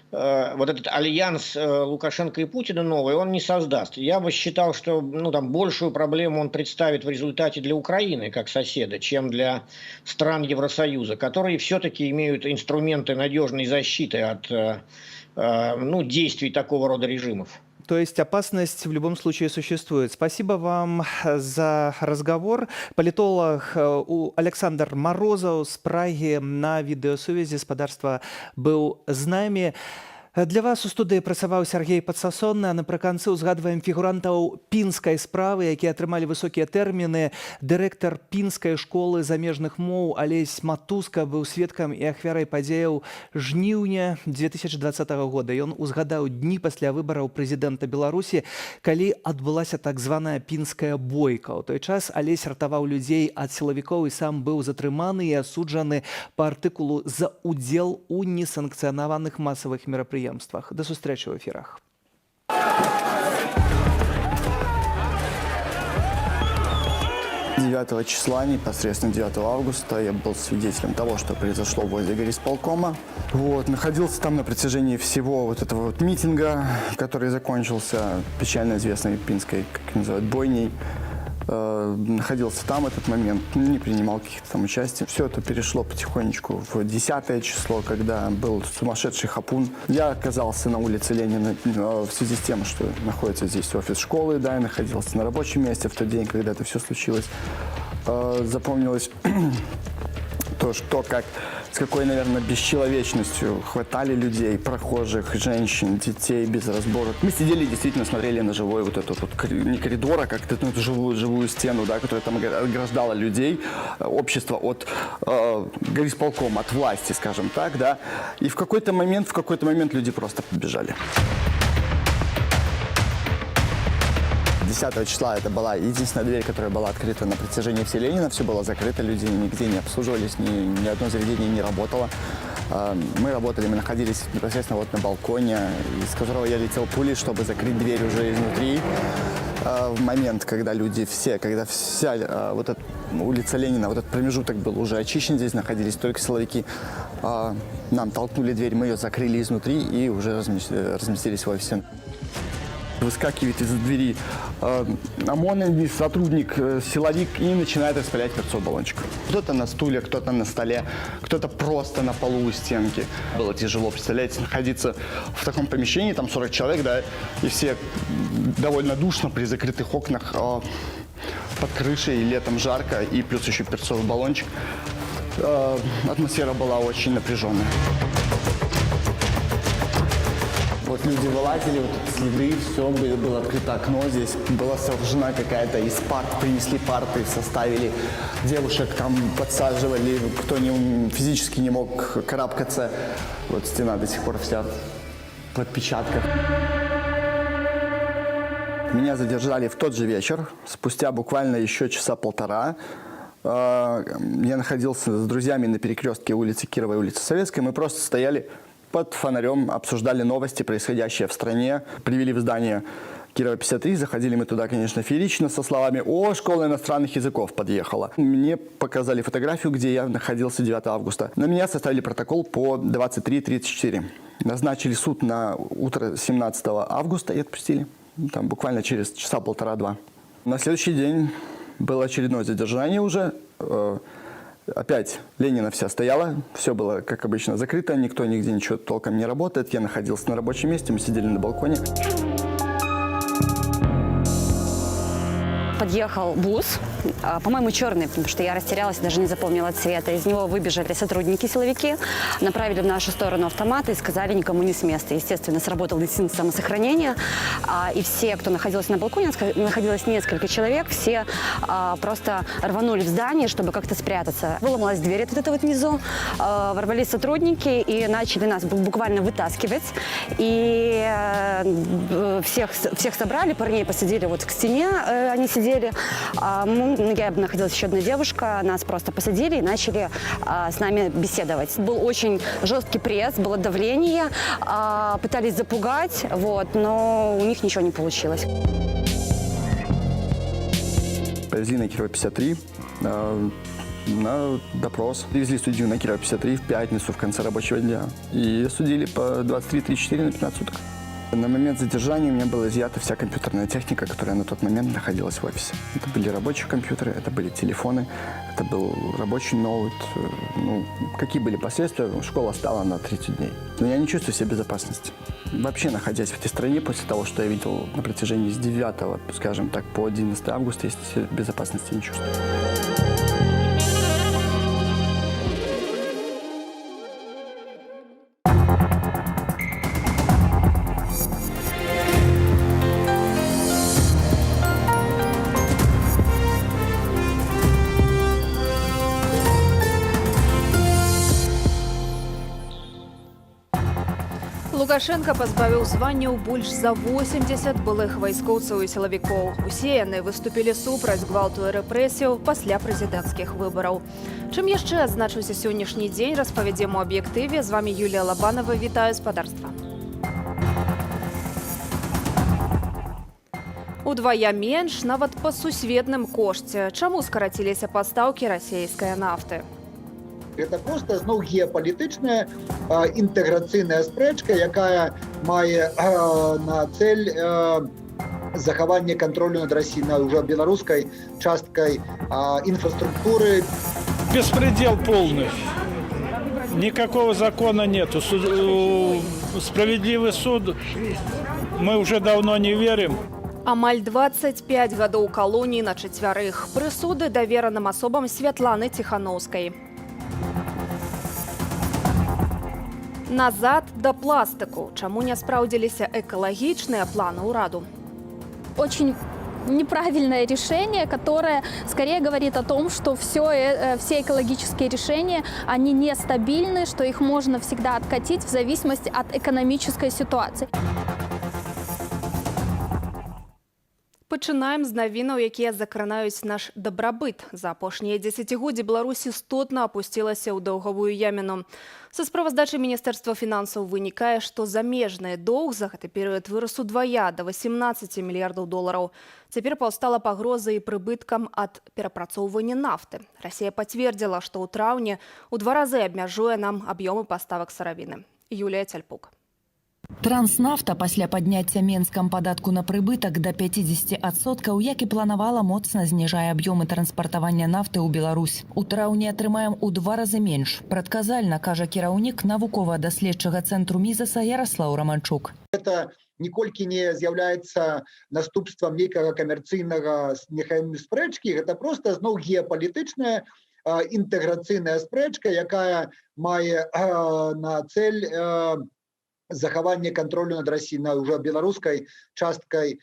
Speaker 20: вот этот альянс Лукашенко и Путина новый, он не создаст. Я бы считал, что, ну, там, большую проблему он представит в результате для Украины как соседа, чем для стран Евросоюза, которые все-таки имеют инструменты надежной защиты от, ну, действий такого рода режимов.
Speaker 1: То есть опасность в любом случае существует. Спасибо вам за разговор. Политолог Александр Морозов с Праги на відэасувязі спадарства быў з намі. Для вас у студыі працаваў Сяргей Падсасонны, а напрыканцы ўзгадваем фігурантаў пінскай справы, якія атрымалі высокія тэрміны. Дырэктар пінскай школы замежных моў Алесь Матуска быў сведкам і ахвярай падзеяў жніўня 2020 года. Ён узгадаў дні пасля выбараў прэзідэнта Беларусі, калі адбылася так званая пінская бойка. У той час Алесь ратаваў людзей ад сілавікоў і сам быў затрыманы і асуджаны па артыкулу за удзел у несанкцыянаваных масавых мерапрыемствах. Да сустрэчы ў эфірах.
Speaker 21: 9 числа, непосредственно 9 августа, я был свидетелем того, что произошло возле горисполкома. Вот, находился там на протяжении всего вот этого вот митинга, который закончился печально известной пинской, как называют, бойней. Находился там этот момент, не принимал каких-то там участий. Все это перешло потихонечку в 10 число, когда был сумасшедший хапун. Я оказался на улице Ленина в связи с тем, что находится здесь офис школы, да, я находился на рабочем месте в тот день, когда это все случилось. Запомнилось то, что как, с какой, наверное, бесчеловечностью хватали людей, прохожих, женщин, детей без разбора. Мы сидели и действительно смотрели на живой вот этот вот, не коридор, а как-то, ну, эту живую стену, да, которая там ограждала людей, общество от горисполкома, от власти, скажем так, да. И в какой-то момент люди просто побежали. 10 числа это была единственная дверь, которая была открыта на протяжении всей Ленина. Все было закрыто, люди нигде не обслуживались, ни одно заведение не работало. Мы работали, мы находились непосредственно вот на балконе, из которого я летел пулей, чтобы закрыть дверь уже изнутри. В момент, когда люди все, когда вся вот эта улица Ленина, вот этот промежуток был уже очищен, здесь находились только силовики, нам толкнули дверь, мы ее закрыли изнутри и уже разместились в офисе. Выскакивает из-за двери ОМОН, сотрудник, силовик, и начинает распылять перцовый баллончик. Кто-то на стуле, кто-то на столе, кто-то просто на полу у стенки. Было тяжело, представляете, находиться в таком помещении, там 40 человек, да, и все довольно душно при закрытых окнах, под крышей, летом жарко, и плюс еще перцовый баллончик. Атмосфера была очень напряженная. Вот люди вылазили, вот тут следы, все, было открыто окно, здесь была сооружена какая-то из парт, принесли парты, составили, девушек там подсаживали, кто не, физически не мог карабкаться. Вот стена до сих пор вся в отпечатках. Меня задержали в тот же вечер, спустя буквально еще часа полтора. Я находился с друзьями на перекрестке улицы Кирова и улицы Советской. Мы просто стояли под фонарем, обсуждали новости, происходящие в стране. Привели в здание Кирова 53. Заходили мы туда, конечно, феерично, со словами: «О, школа иностранных языков подъехала». Мне показали фотографию, где я находился 9 августа. На меня составили протокол по 23.34. Назначили суд на утро 17 августа и отпустили. Там буквально через часа полтора-два. На следующий день было очередное задержание уже. Опять Ленина вся стояла, все было, как обычно, закрыто, никто нигде ничего толком не работает. Я находился на рабочем месте, мы сидели на балконе.
Speaker 2: Подъехал бус, по-моему, черный, потому что я растерялась, даже не запомнила цвета. Из него выбежали сотрудники, силовики, направили в нашу сторону автоматы и сказали: никому не с места. Естественно, сработал инстинкт самосохранения, и все, кто находился на балконе, находилось несколько человек, все просто рванули в здание, чтобы как-то спрятаться. Выломалась дверь вот эта вот внизу, ворвались сотрудники и начали нас буквально вытаскивать. И всех собрали, парней посадили вот к стене, они сидели. Я находилась еще одна девушка, нас просто посадили и начали с нами беседовать. Был очень жесткий пресс, было давление, пытались запугать, вот, но у них ничего не получилось.
Speaker 21: Повезли на Кирова 53 на допрос. Привезли судью на Кирова 53 в пятницу в конце рабочего дня и судили по 23.34 на 15 суток. На момент задержания у меня была изъята вся компьютерная техника, которая на тот момент находилась в офисе. Это были рабочие компьютеры, это были телефоны, это был рабочий ноут. Ну, какие были последствия? Школа стала на 30 дней. Но я не чувствую себя в безопасности. Вообще, находясь в этой стране, после того, что я видел на протяжении с 9, скажем так, по 11 августа, я безопасности не чувствую.
Speaker 22: Лукашэнка пазбавіў званняў больш за 80 былых вайскоўцаў і сілавікоў. Усе яны выступілі супраць гвалту і рэпрэсіяў пасля прэзідэнцкіх выбараў. Чым яшчэ адзначыўся сённяшні дзень, распавядзем у аб'ектыве. З вамі Юлія Лабанова. Вітаю, спадарства. Удвая менш нават па сусветным кошце. Чаму скараціліся пастаўкі расійскай нафты?
Speaker 19: Гэта проста зноў геапалітычная інтэграцыйная спрэчка, якая мае на цель захаванне кантролю над Россией, над уже беларускай часткай інфраструктуры.
Speaker 23: Беспредел полный. Никакого закона нету. Справедливый суд мы уже давно не верим.
Speaker 22: Амаль 25 гадоў калоніі на чацвярых. Прысуды давераным асобам Святланы Ціханаўскай. Назад да пластыку. Чаму не спраўдзіліся экалагічныя планы ўраду?
Speaker 24: Очень неправильное решение, которое скорее говорит о том, что все экологические решения, они нестабильны, что их можно всегда откатить в зависимости от экономической ситуации.
Speaker 22: Пачынаем з навінаў, якія закранаюць наш дабрабыт. За апошнія дзесяцігоддзі Беларусь істотна апусцілася ў даўгавую яміну. Са справаздачы Міністэрства фінансаў вынікае, што замежны доўг за гэты перыяд вырас удвая да 18 мільярдаў долараў. Цяпер паўстала пагроза і прыбыткам ад перапрацоўвання нафты. Расія пацвердзіла, што ў траўні ў два разы абмяжуе нам аб'ёмы паставак сыравіны. Юлія Цяльпук.
Speaker 25: Транснафта пасля падняцця Менскам падатку на прыбытак да 50%, як і планавала, моцна зніжае аб'ёмы транспартавання нафты ў Беларусь. У траўні атрымаем у два разы менш. Прадказальна, кажа кіраўнік навукова-даследчага цэнтру Мізаса Ярослаў Раманчук.
Speaker 19: Это ніколькі не з'яўляецца наступствам нейкага камерцыйнага спрэчкі, гэта проста зноў геапалітычная інтэграцыйная спрэчка, якая мае на цель Захаванне кантролю над Россией, на уже беларускай часткай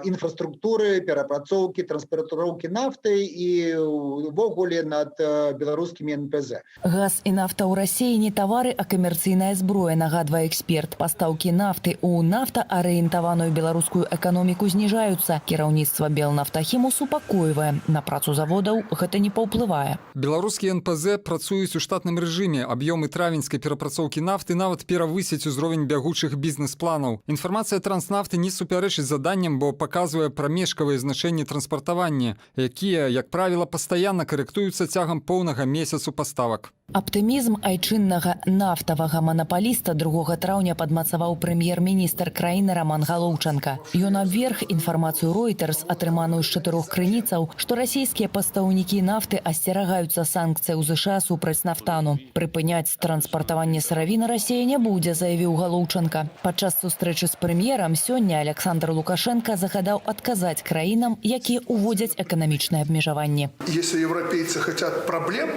Speaker 19: інфраструктуры перапрацоўкі, транспарціроўкі нафты і увогуле над беларускімі НПЗ.
Speaker 25: Газ і нафта ў Расіі не тавары, а камерцыйная зброя, нагадвае эксперт. Пастаўкі нафты ў нафтаарыентаваную беларускую эканоміку зніжаюцца. Кіраўніцтва Белнафтахіму супакойвае. На працу заводаў гэта не паўплывае.
Speaker 3: Беларускія НПЗ працуюць у штатным рэжыме. Аб'ёмы травеньскай перапрацоўкі нафты нават перавысяць узровень бягучых бізнес-планаў. Інфармацыя Транснафты не супярэчыць заданням, бо паказвае прамежкавыя значэнні транспартавання, якія, як правіла, пастаянна карэктуюцца цягам поўнага месяцу паставак.
Speaker 25: Аптымізм айчыннага нафтавага манапаліста 2 траўня падмацаваў прэм'ер-міністр краіны Раман Галоўчанка. Ён абверг інфармацыю Reuters, атрыманую з чатырох крыніцаў, што расійскія пастаўнікі нафты асцерагаюцца санкцыяў ЗША супраць Нафтану. Прыпыняць транспартаванне сыравіны Расія не будзе, заявіў Галоўчанка. Падчас сустрэчы з прэм'ерам сёння Аляксандр Лукашэнка загадаў адказаць краінам, якія ўводзяць эканамічныя абмежаванні.
Speaker 4: Если европейцы хотят проблем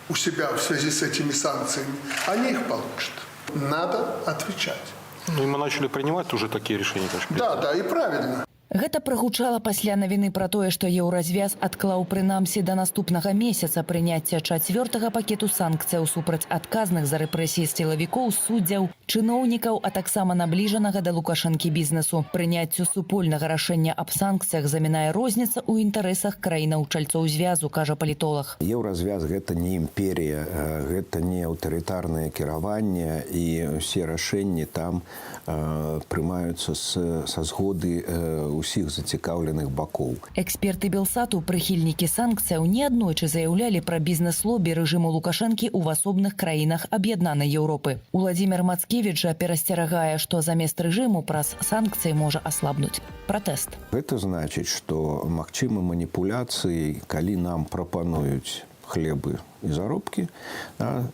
Speaker 4: у себя в связи с этими санкциями, они их получат. Надо отвечать.
Speaker 5: Ну и мы начали принимать уже такие решения, товарищ
Speaker 4: Да, и правильно.
Speaker 25: Гэта прагучала пасля навіны пра тое, што Еўразвяз адклаў прынамсі да наступнага месяца прыняцце чацвёртага пакету санкцыяў супраць адказных за рэпрэсіі сілавікоў, суддзяў, чыноўнікаў, а таксама набліжанага да Лукашэнкі бізнесу. Прыняццю супольнага рашэння аб санкцыях замінае розніца ў інтарэсах краінаў-чальцоў звязу, кажа палітолаг.
Speaker 6: Еўразвяз — гэта не імперія, гэта не аўтарытарнае кіраванне, і ўсе рашэнні там прымаюцца са згоды усіх зацікаўленых бакоў.
Speaker 25: Эксперты Белсату, прыхільнікі санкцыяў, неаднойчы заяўлялі пра бізнес-лобі рэжыму Лукашэнкі ў асобных краінах аб'яднанай Еўропы. Уладзімир Мацкевіч жа перасцерагае, што замест рэжыму праз санкцыі можа аслабнуць пратэст.
Speaker 6: Гэта значыць, што магчымы маніпуляцыі, калі нам прапануюць хлебы і заробкі, да,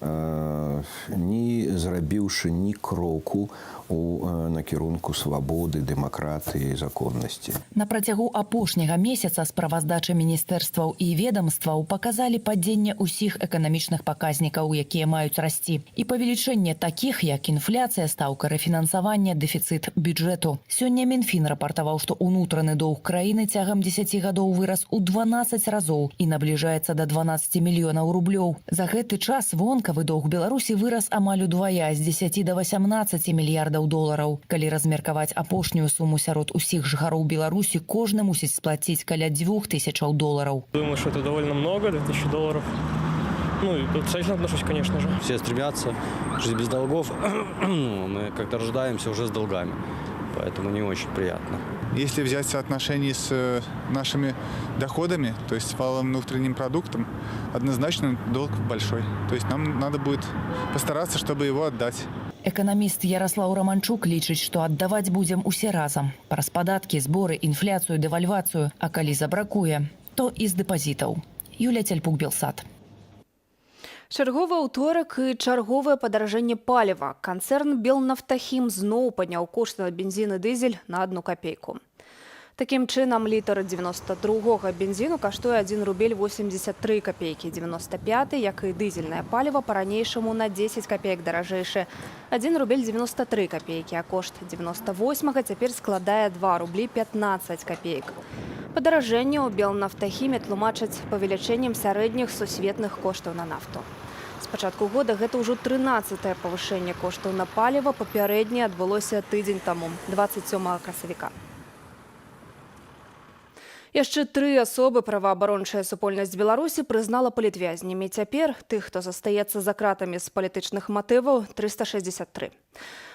Speaker 6: не зрабіўшы ні кроку у накірунку свабоды, дэмакратыі, законнасці.
Speaker 25: На працягу апошняга месяца справаздачы міністэрстваў і ведамстваў паказалі падзенне ўсіх эканамічных паказнікаў, якія маюць расці, і павелічэнне такіх, як інфляцыя, стаўка рэфінансавання, дэфіцыт бюджэту. Сёння Мінфін рапартаваў, што ўнутраны доўг краіны цягам 10 гадоў вырас у 12 разоў і набліжаецца да 12 мільёнаў рублёў. За гэты час вонкавы доўг Беларусі вырас амаль удвая, з 10 до 18 мільярдаў долараў. Калі размеркаваць апошнюю суму сярод усіх жыхароў Беларусі, кожны мусіць сплаціць каля 2000 долараў.
Speaker 7: Думаю, что это довольно много, 2000 долларов. Ну, и отрицательно отношусь, конечно же.
Speaker 26: Все стремятся жить без долгов. Мы как-то рождаемся уже с долгами, поэтому не очень приятно.
Speaker 27: Если взять соотношение с нашими доходами, то есть с валовым внутренним продуктом, однозначно долг большой. То есть нам надо будет постараться, чтобы его отдать.
Speaker 25: Эканаміст Яраслаў Раманчук лічыць, што аддаваць будзем усе разам. Праз падаткі, зборы, інфляцыю, дэвальвацыю, а калі забракуе, то і з дэпазітаў. Юлія Цяльпук, Белсат.
Speaker 22: Чарговы аўторак і чарговае падаражэнне паліва. Канцэрн «Белнафтахім» зноў падняў кошты на бензін і дызель на 1 капейку. Такім чынам, літр 92 бензіну каштуе 1 рубель 83 капейкі, 95, як і дызельнае паліва, па-ранейшаму на 10 капеек даражэйшы — 1 рубель 93 капейкі, а кошт 98 цяпер складае 2 рублі 15 капеек. Падаражэнне ў «Белнафтахіме» тлумачаць павелічэннем сярэдніх сусветных коштаў на нафту. З пачатку года гэта ўжо 13 павышэнне коштаў на паліва, папярэдняе адбылося тыдзень таму, 27 красавіка. Яшчэ тры асобы праваабарончая супольнасць Беларусі прызнала палітвязнямі. Цяпер тых, хто застаецца за кратамі з палітычных матываў, 363.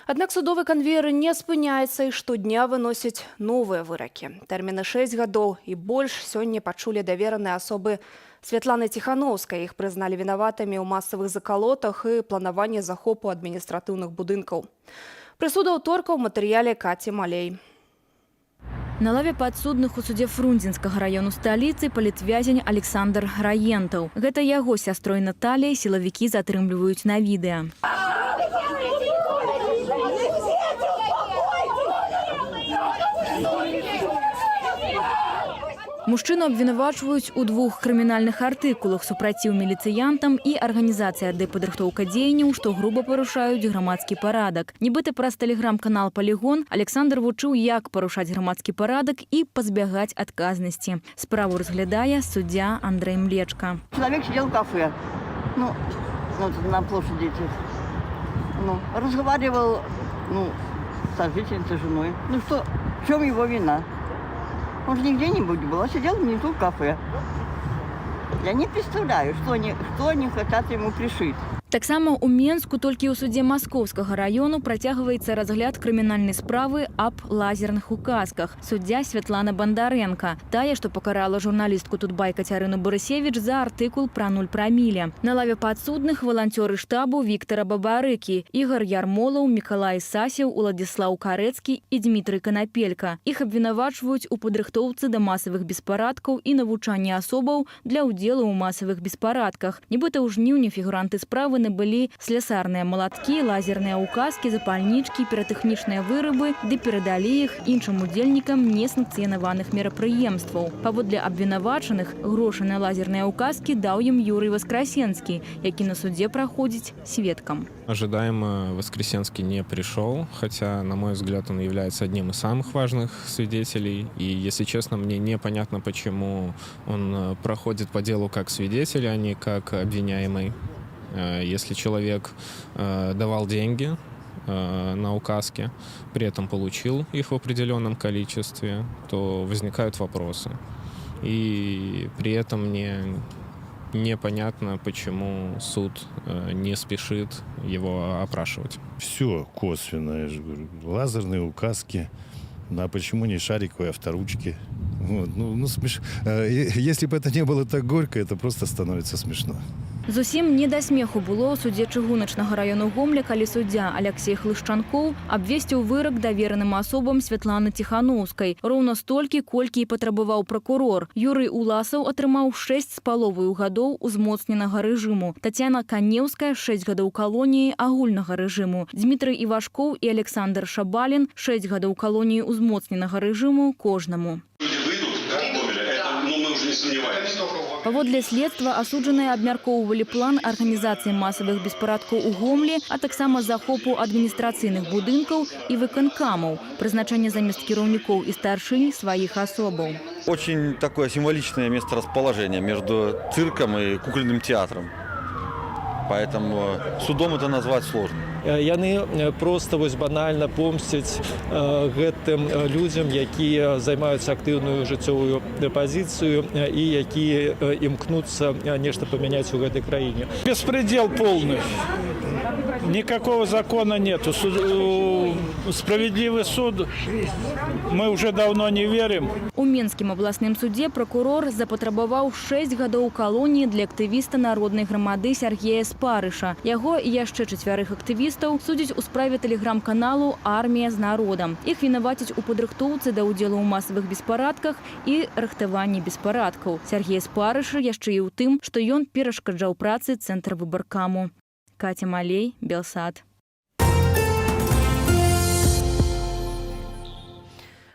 Speaker 22: Аднак судовы канвеер не спыняецца і штодня выносіць новыя выракі. Тэрміны 6 гадоў і больш сёння пачулі давераныя асобы Святланы Ціханоўскай. Іх прызналі вінаватымі ў масавых закалотах і планаванні захопу адміністратыўных будынкаў. Прысуд аўторка ў матэрыяле Каці Малей.
Speaker 16: На лаве падсудных у судзе Фрунзенскага раёну сталіцы палітвязень Аляксандр Раентаў. Гэта яго з сястрой Наталляй сілавікі затрымліваюць на відэа. Мужчыну абвінавачваюць у двух крымінальных артыкулах: супраціў міліцыянтам і арганізацыя ды падрыхтоўка дзеянняў, што груба парушаюць грамадскі парадак. Нібыта праз тэлеграм-канал «Палігон» Аляксандр вучыў, як парушаць грамадскі парадак і пазбягаць адказнасці. Справу разглядае суддзя Андрэй Млечка.
Speaker 8: Человек сидел в кафе, ну, вот на площади этих, ну, разговаривал, ну, с сожительницей, женой. Ну что, в чем его вина? Он же нигде не был, а сидел внизу в кафе. Я не представляю, что они хотят ему пришить.
Speaker 16: Таксама ў Менску, толькі ў судзе Маскоўскага раёну, працягваецца разгляд крымінальнай справы аб лазерных указках. Суддзя Святлана Бандарэнка. Тая, што пакарала журналістку Тутбай Кацярыну Барысевіч за артыкул пра 0 праміле. На лаве падсудных валанцёры штабу Віктара Бабарыкі: Ігар Ярмолаў, Мікалай Сасеў, Уладзіслаў Карэцкі і Дзмітрый Канапелька. Іх абвінавачваюць у падрыхтоўцы да масавых беспарадкаў і навучанні асобаў для ўдзелу ў масавых беспарадках. Нібыта ў жніўні фігуранты справы набылі слясарныя малаткі, лазерныя указкі, запальнічкі, піратэхнічныя вырабы ды перадалі іх іншым удзельнікам несанкцыянаваных мерапрыемстваў. Паводле абвінавачаных, грошы на лазерныя указкі даў ім Юрый Васкрасенскі, які на судзе праходзіць сведкам.
Speaker 9: Ожидаемо Воскресенский не пришел, хотя, на мой взгляд, он является одним из самых важных свидетелей. И, если честно, мне непонятно, почему он проходит по делу как свидетель, а не как обвиняемый. Если человек давал деньги на указки, при этом получил их в определенном количестве, то возникают вопросы. И при этом мне непонятно, почему суд не спешит его опрашивать.
Speaker 10: Все косвенно, я же говорю, лазерные указки. Ну, а почему не шариковые авторучки? Вот, ну, если бы это не было так горько, это просто становится смешно.
Speaker 16: Зусім не да смеху было ў судзе чыгуначнага раёну Гомля, калі суддзя Аляксей Хлышчанкоў абвесціў вырак давераным асобам Святланы Ціханаўскай. Роўна столькі, колькі і патрабаваў пракурор. Юрый Уласаў атрымаў 6,5 гадоў узмоцненага рэжыму. Тацяна Канеўская — 6 гадоў калоніі агульнага рэжыму. Дзмітрый Івашкоў і Аляксандр Шабалін — 6 гадоў калоніі узмоцненага рэжыму кожнаму.
Speaker 11: Это, ну, мы уже не сомневаемся.
Speaker 16: Паводле следства, асуджаныя абмяркоўвалі план арганізацыі масавых беспарадкаў у Гомлі, а таксама захопу адміністрацыйных будынкаў і выканкамаў, прызначэнне замест кіраўнікоў і старшынь сваіх асобаў.
Speaker 12: Очень такое символичное место расположения между цирком и кукольным театром. Поэтому судом это назвать сложно.
Speaker 13: Яны проста вось банальна помсцяць гэтым людзям, якія займаюцца актыўную жыццёвую пазіцыю і якія імкнуцца нешта памяняць у гэтай краіне.
Speaker 23: Беспредел полный. Никакого закона нету. Справедливый суд мы уже давно не верим.
Speaker 16: У Менскім абласным судзе пракурор запатрабаваў 6 гадоў калоніі для актывіста Народнай грамады Сяргея Спарыша. Яго і яшчэ чацвярых актывістаў судзяць у справе тэлеграм-каналу «Армія з народам». Іх вінавацяць у падрыхтоўцы да ўдзелу ў масавых беспарадках і рыхтаванні беспарадкаў. Сяргея Спарыша яшчэ і ў тым, што ён перашкаджаў працы Цэнтрвыбаркаму. Каця Малей, Белсат.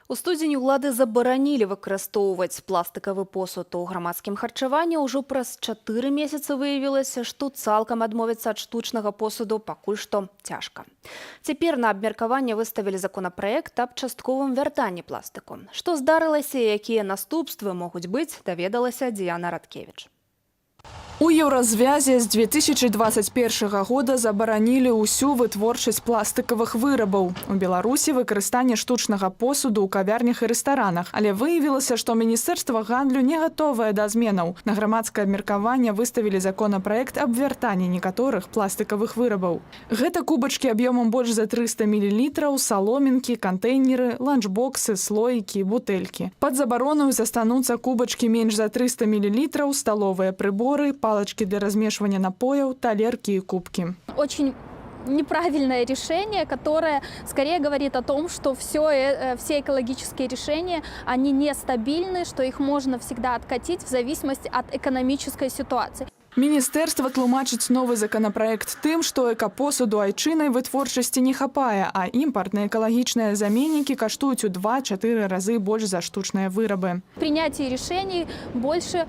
Speaker 22: У студзені ўлады забаранілі выкарыстоўваць пластыкавы посуд у грамадскім харчаванні. Ўжо праз 4 месяцы выявілася, што цалкам адмовіцца ад штучнага посуду пакуль што цяжка. Цяпер на абмеркаванне выставілі законапраект аб частковым вяртанні пластыку. Што здарылася і якія наступствы могуць быць, даведалася Діяна Радкевіч.
Speaker 14: У Еўразвязе з 2021 года забаранілі ўсю вытворчасць пластыкавых вырабаў. У Беларусі выкарыстанне штучнага посуду ў кавярнях і рэстаранах. Але выявілася, што міністэрства гандлю не гатовае да зменаў. На грамадскае абмеркаванне выставілі законапраект аб вяртанні некаторых пластыкавых вырабаў. Гэта кубачкі аб'ёмам больш за 300 мл, саломінкі, кантэйнеры, ланчбоксы, слоікі, бутэлькі. Пад забаронаю застануцца кубачкі менш за 300 мл, сталовыя прыборы, палочки для размешивания напояў, талеркі и кубки.
Speaker 24: Очень неправильное решение, которое скорее говорит о том, что все экологические решения, они нестабильны, что их можно всегда откатить в зависимости от экономической ситуации.
Speaker 14: Міністэрства тлумачыць новы законапраект тым, што экапосуду айчыннай вытворчасці не хапае, а імпартныя экалагічныя заменнікі каштуюць у 2-4 разы больш за штучныя вырабы.
Speaker 24: Принятие решений больше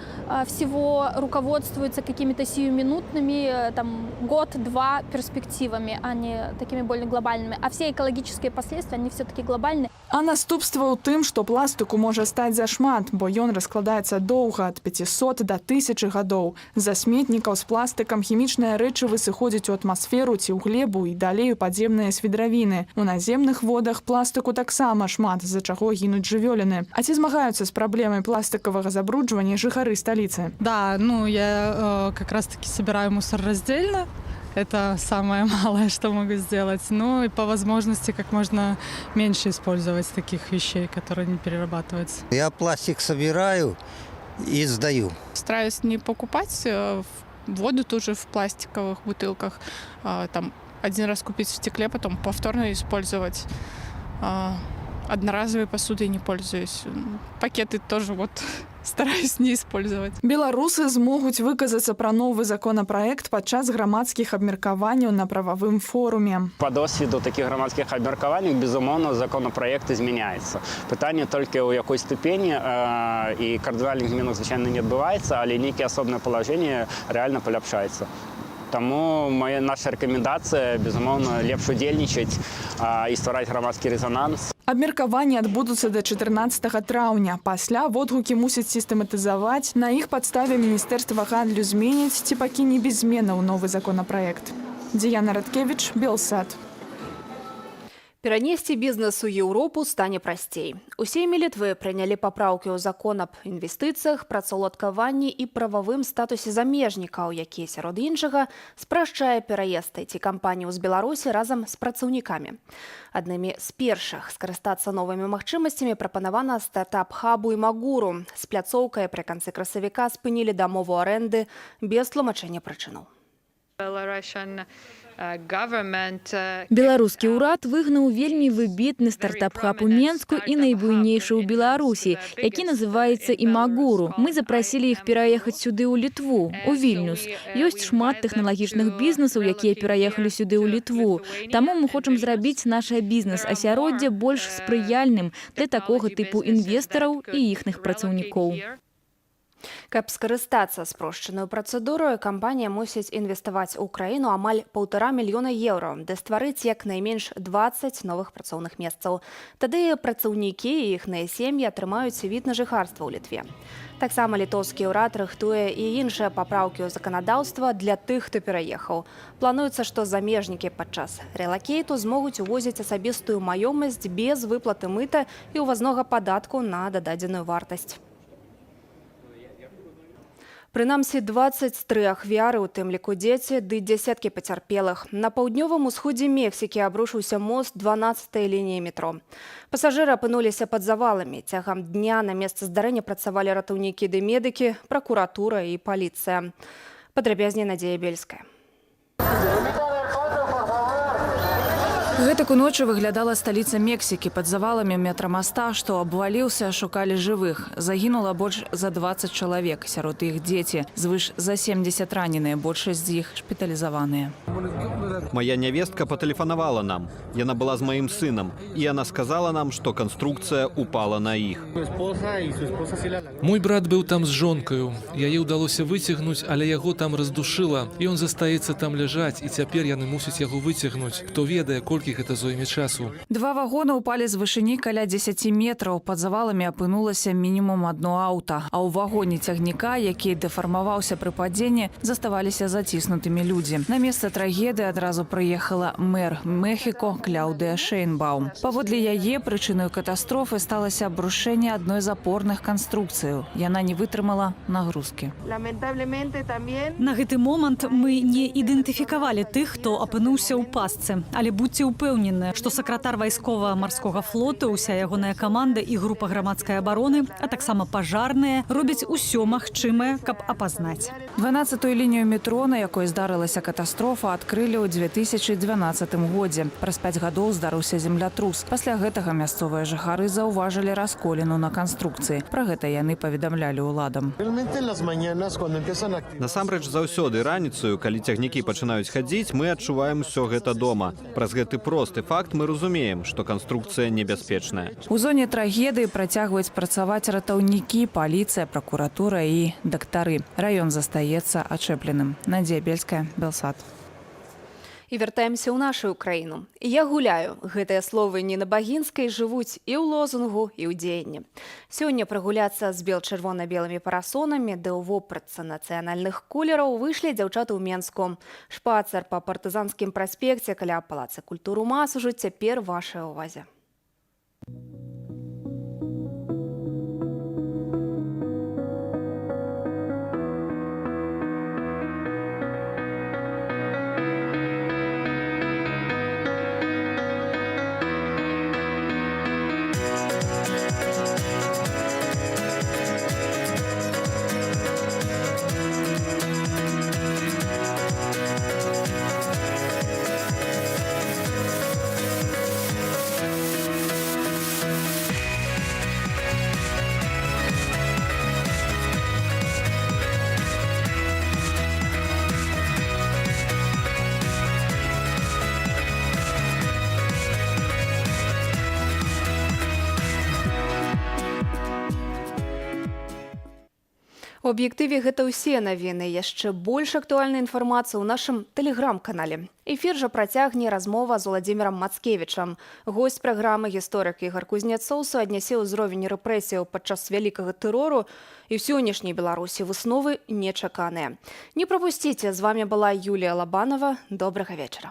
Speaker 24: всего руководствуется какими-то сиюминутными, там, год-два перспективами, а не такими более глобальными. А все экологические последствия, они все-таки глобальные.
Speaker 14: А наступства ў тым, што пластыку можа стаць зашмат, бо ён раскладаецца доўга, ад 500 да 1000 гадоў. З-за сметнікаў з пластыкам хімічныя рэчывы сыходзяць у атмасферу ці ў глебу і далей у падземныя свідравіны. У наземных водах пластыку таксама шмат, з-за чаго гінуць жывёліны. А ці змагаюцца з праблемай пластыкавага забруджвання жыхары сталіцы?
Speaker 1: Да, ну я как раз-таки собираю мусор раздельно. Это самое малое, что могу сделать. Ну и по возможности как можно меньше использовать таких вещей, которые не перерабатываются.
Speaker 2: Я пластик собираю и сдаю.
Speaker 15: Стараюсь не покупать воду тоже в пластиковых бутылках. Там один раз купить в стекле, потом повторно использовать. Одноразовой посудой не пользуюсь. Пакеты тоже вот стараюсь не использовать.
Speaker 14: Беларусы змогуць выказацца пра новы законапраект падчас грамадскіх абмеркаванняў на прававым форуме.
Speaker 17: Па досведу такіх грамадскіх абмеркаванняў, безумоўна, законапраекты змяняюцца. Пытанне толькі, ў якой ступені, і кардынальных зменаў, звычайна, не адбываецца, але нейкія асобныя палажэнні рэальна паляпшаюцца. Таму наша рэкамендацыя, безумоўна, лепш удзельнічаць і ствараць грамадскі рэзананс.
Speaker 14: Абмеркаванні адбудуцца да 14 траўня. Пасля водгукі мусяць сістэматызаваць. На іх падставе Міністэрства гандлю зменіць ці пакіне без зменаў новы законапраект. Діяна Радкевіч, Белсат.
Speaker 22: Перанесці бізнес у Еўропу стане прасцей. У Сейме Літвы прынялі папраўкі ў закон аб інвестыцыях, працаўладкаванні і прававым статусе замежнікаў, які, сярод іншага, спрашчае пераезд айці-кампаній з Беларусі разам з працаўнікамі. Аднымі з першых скарыстацца новымі магчымасцямі прапанавана стартап-хабу «Імагуру». З пляцоўкай пры канцы красавіка спынілі дамову арэнды без тлумачэння прычынаў.
Speaker 16: Беларускі ўрад выгнаў вельмі выбітны стартап-хаб у Менску і найбуйнейшы ў Беларусі, які называецца «Імагуру». Мы запрасілі іх пераехаць сюды ў Літву, у Вільнюс. Ёсць шмат тэхналагічных бізнесаў, якія пераехалі сюды ў Літву. Таму мы хочам зрабіць наша бізнес-асяроддзе больш спрыяльным для такога тыпу інвестараў і іхных працаўнікоў.
Speaker 22: Каб скарыстацца спрошчаную працэдурою, кампанія мусіць інвеставаць у краіну амаль 1,5 мільёна еўра, ды стварыць як найменш 20 новых працоўных месцаў. Тады працаўнікі і іхныя сем'і атрымаюць від на жыхарства ў Літве. Таксама літоўскі ўрад рыхтуе і іншыя папраўкі ў заканадаўства для тых, хто пераехаў. Плануецца, што замежнікі падчас рэлакейту змогуць увозіць асабістую маёмасць без выплаты мыта і ўвазнога падатку на дададзеную вартасць. Прынамсі 23 ахвяры, у тым ліку дзеці, ды дзесяткі пацярпелых. На паўднёвым усходзе Мексікі абрушыўся мост 12 лініі метро. Пасажыры апынуліся пад заваламі. Цягам дня на месцы здарэння працавалі ратаўнікі ды медыкі, пракуратура і паліцыя. Падрабязней Надзея Бельская.
Speaker 18: Гэтак уночы выглядала сталіца Мексікі. Пад заваламі метрамаста, што абваліўся, шукалі жывых. Загінула больш за 20 чалавек, сярод іх дзеці. Звыш за 70 раненыя, большасць з іх шпіталізаваныя.
Speaker 20: Моя нявестка патэлефанавала нам. Яна была з маім сынам, і яна сказала нам, што канструкцыя упала на іх.
Speaker 21: Мой брат быў там з жонкаю. Яе ўдалося выцягнуць, але яго там раздушыла. Ён застаецца там ляжаць, і цяпер яны мусяць яго выцягнуць. Хто ведае, колькі гэта зойме часу.
Speaker 18: Два вагона ўпалі з вышыні каля 10 метраў. Пад заваламі апынулася мінімум адно аўта. А ў вагоне цягніка, які дэфармаваўся пры падзенні, заставаліся заціснутымі людзі. На месца трагедыі адразу прыехала мэр Мехіко Кляўдыя Шэйнбаум. Паводле яе, прычынаю катастрофы сталася абрушэнне адной з апорных канструкцыяў. Яна не вытрымала нагрузкі.
Speaker 28: На гэты момант мы не ідэнтыфікавалі тых, хто апынуўся ў пастцы, але будьце ўпэўнены,
Speaker 3: Упэўнены, што сакратар вайскова-марскога флота, уся ягоная каманда і група грамадскай абароны, а таксама пажарныя робяць усё магчымае, каб апазнаць.
Speaker 18: 12-ю лінію метро, на якой здарылася катастрофа, адкрылі ў 2012 годзе. Праз 5 гадоў здарыўся землятрус. Пасля гэтага мясцовыя жыхары заўважылі расколіну на канструкцыі. Пра гэта яны паведамлялі ўладам.
Speaker 20: Насамрэч, заўсёды раніцаю, калі цягнікі пачынаюць хадзіць, мы адчуваем усё гэта дома. Праз гэты просты факт мы разумеем, што канструкцыя небяспечная.
Speaker 18: У зоне трагедыі працягваюць працаваць ратаўнікі, паліцыя, пракуратура і дактары. Раён застаецца ачэпленым. Надзея Бельская, Белсат.
Speaker 22: І вяртаемся ў нашу краіну. «Я гуляю». Гэтыя словы Ніны Багінскай жывуць і ў лозунгу, і ў дзеянні. Сёння прагуляцца з бел-чырвона-белымі парасонамі ды ў вопратцы нацыянальных колераў выйшлі дзяўчаты ў Менску. Шпацыр па Партызанскім праспекце каля палаца культуры МАС ужо цяпер вашай увазе. У аб'ектыве гэта ўсе навіны. Яшчэ больш актуальнай інфармацыі ў нашым тэлеграм-канале. Эфір жа працягне размова з Уладзімірам Мацкевічам. Госць праграмы, гісторык Ігар Кузняцоў, суаднясе ўзровень рэпрэсіяў падчас вялікага тэрору і ў сённяшняй Беларусі. Высновы нечаканыя. Не прапусціце, з вами была Юлія Лабанова. Добрага вечара.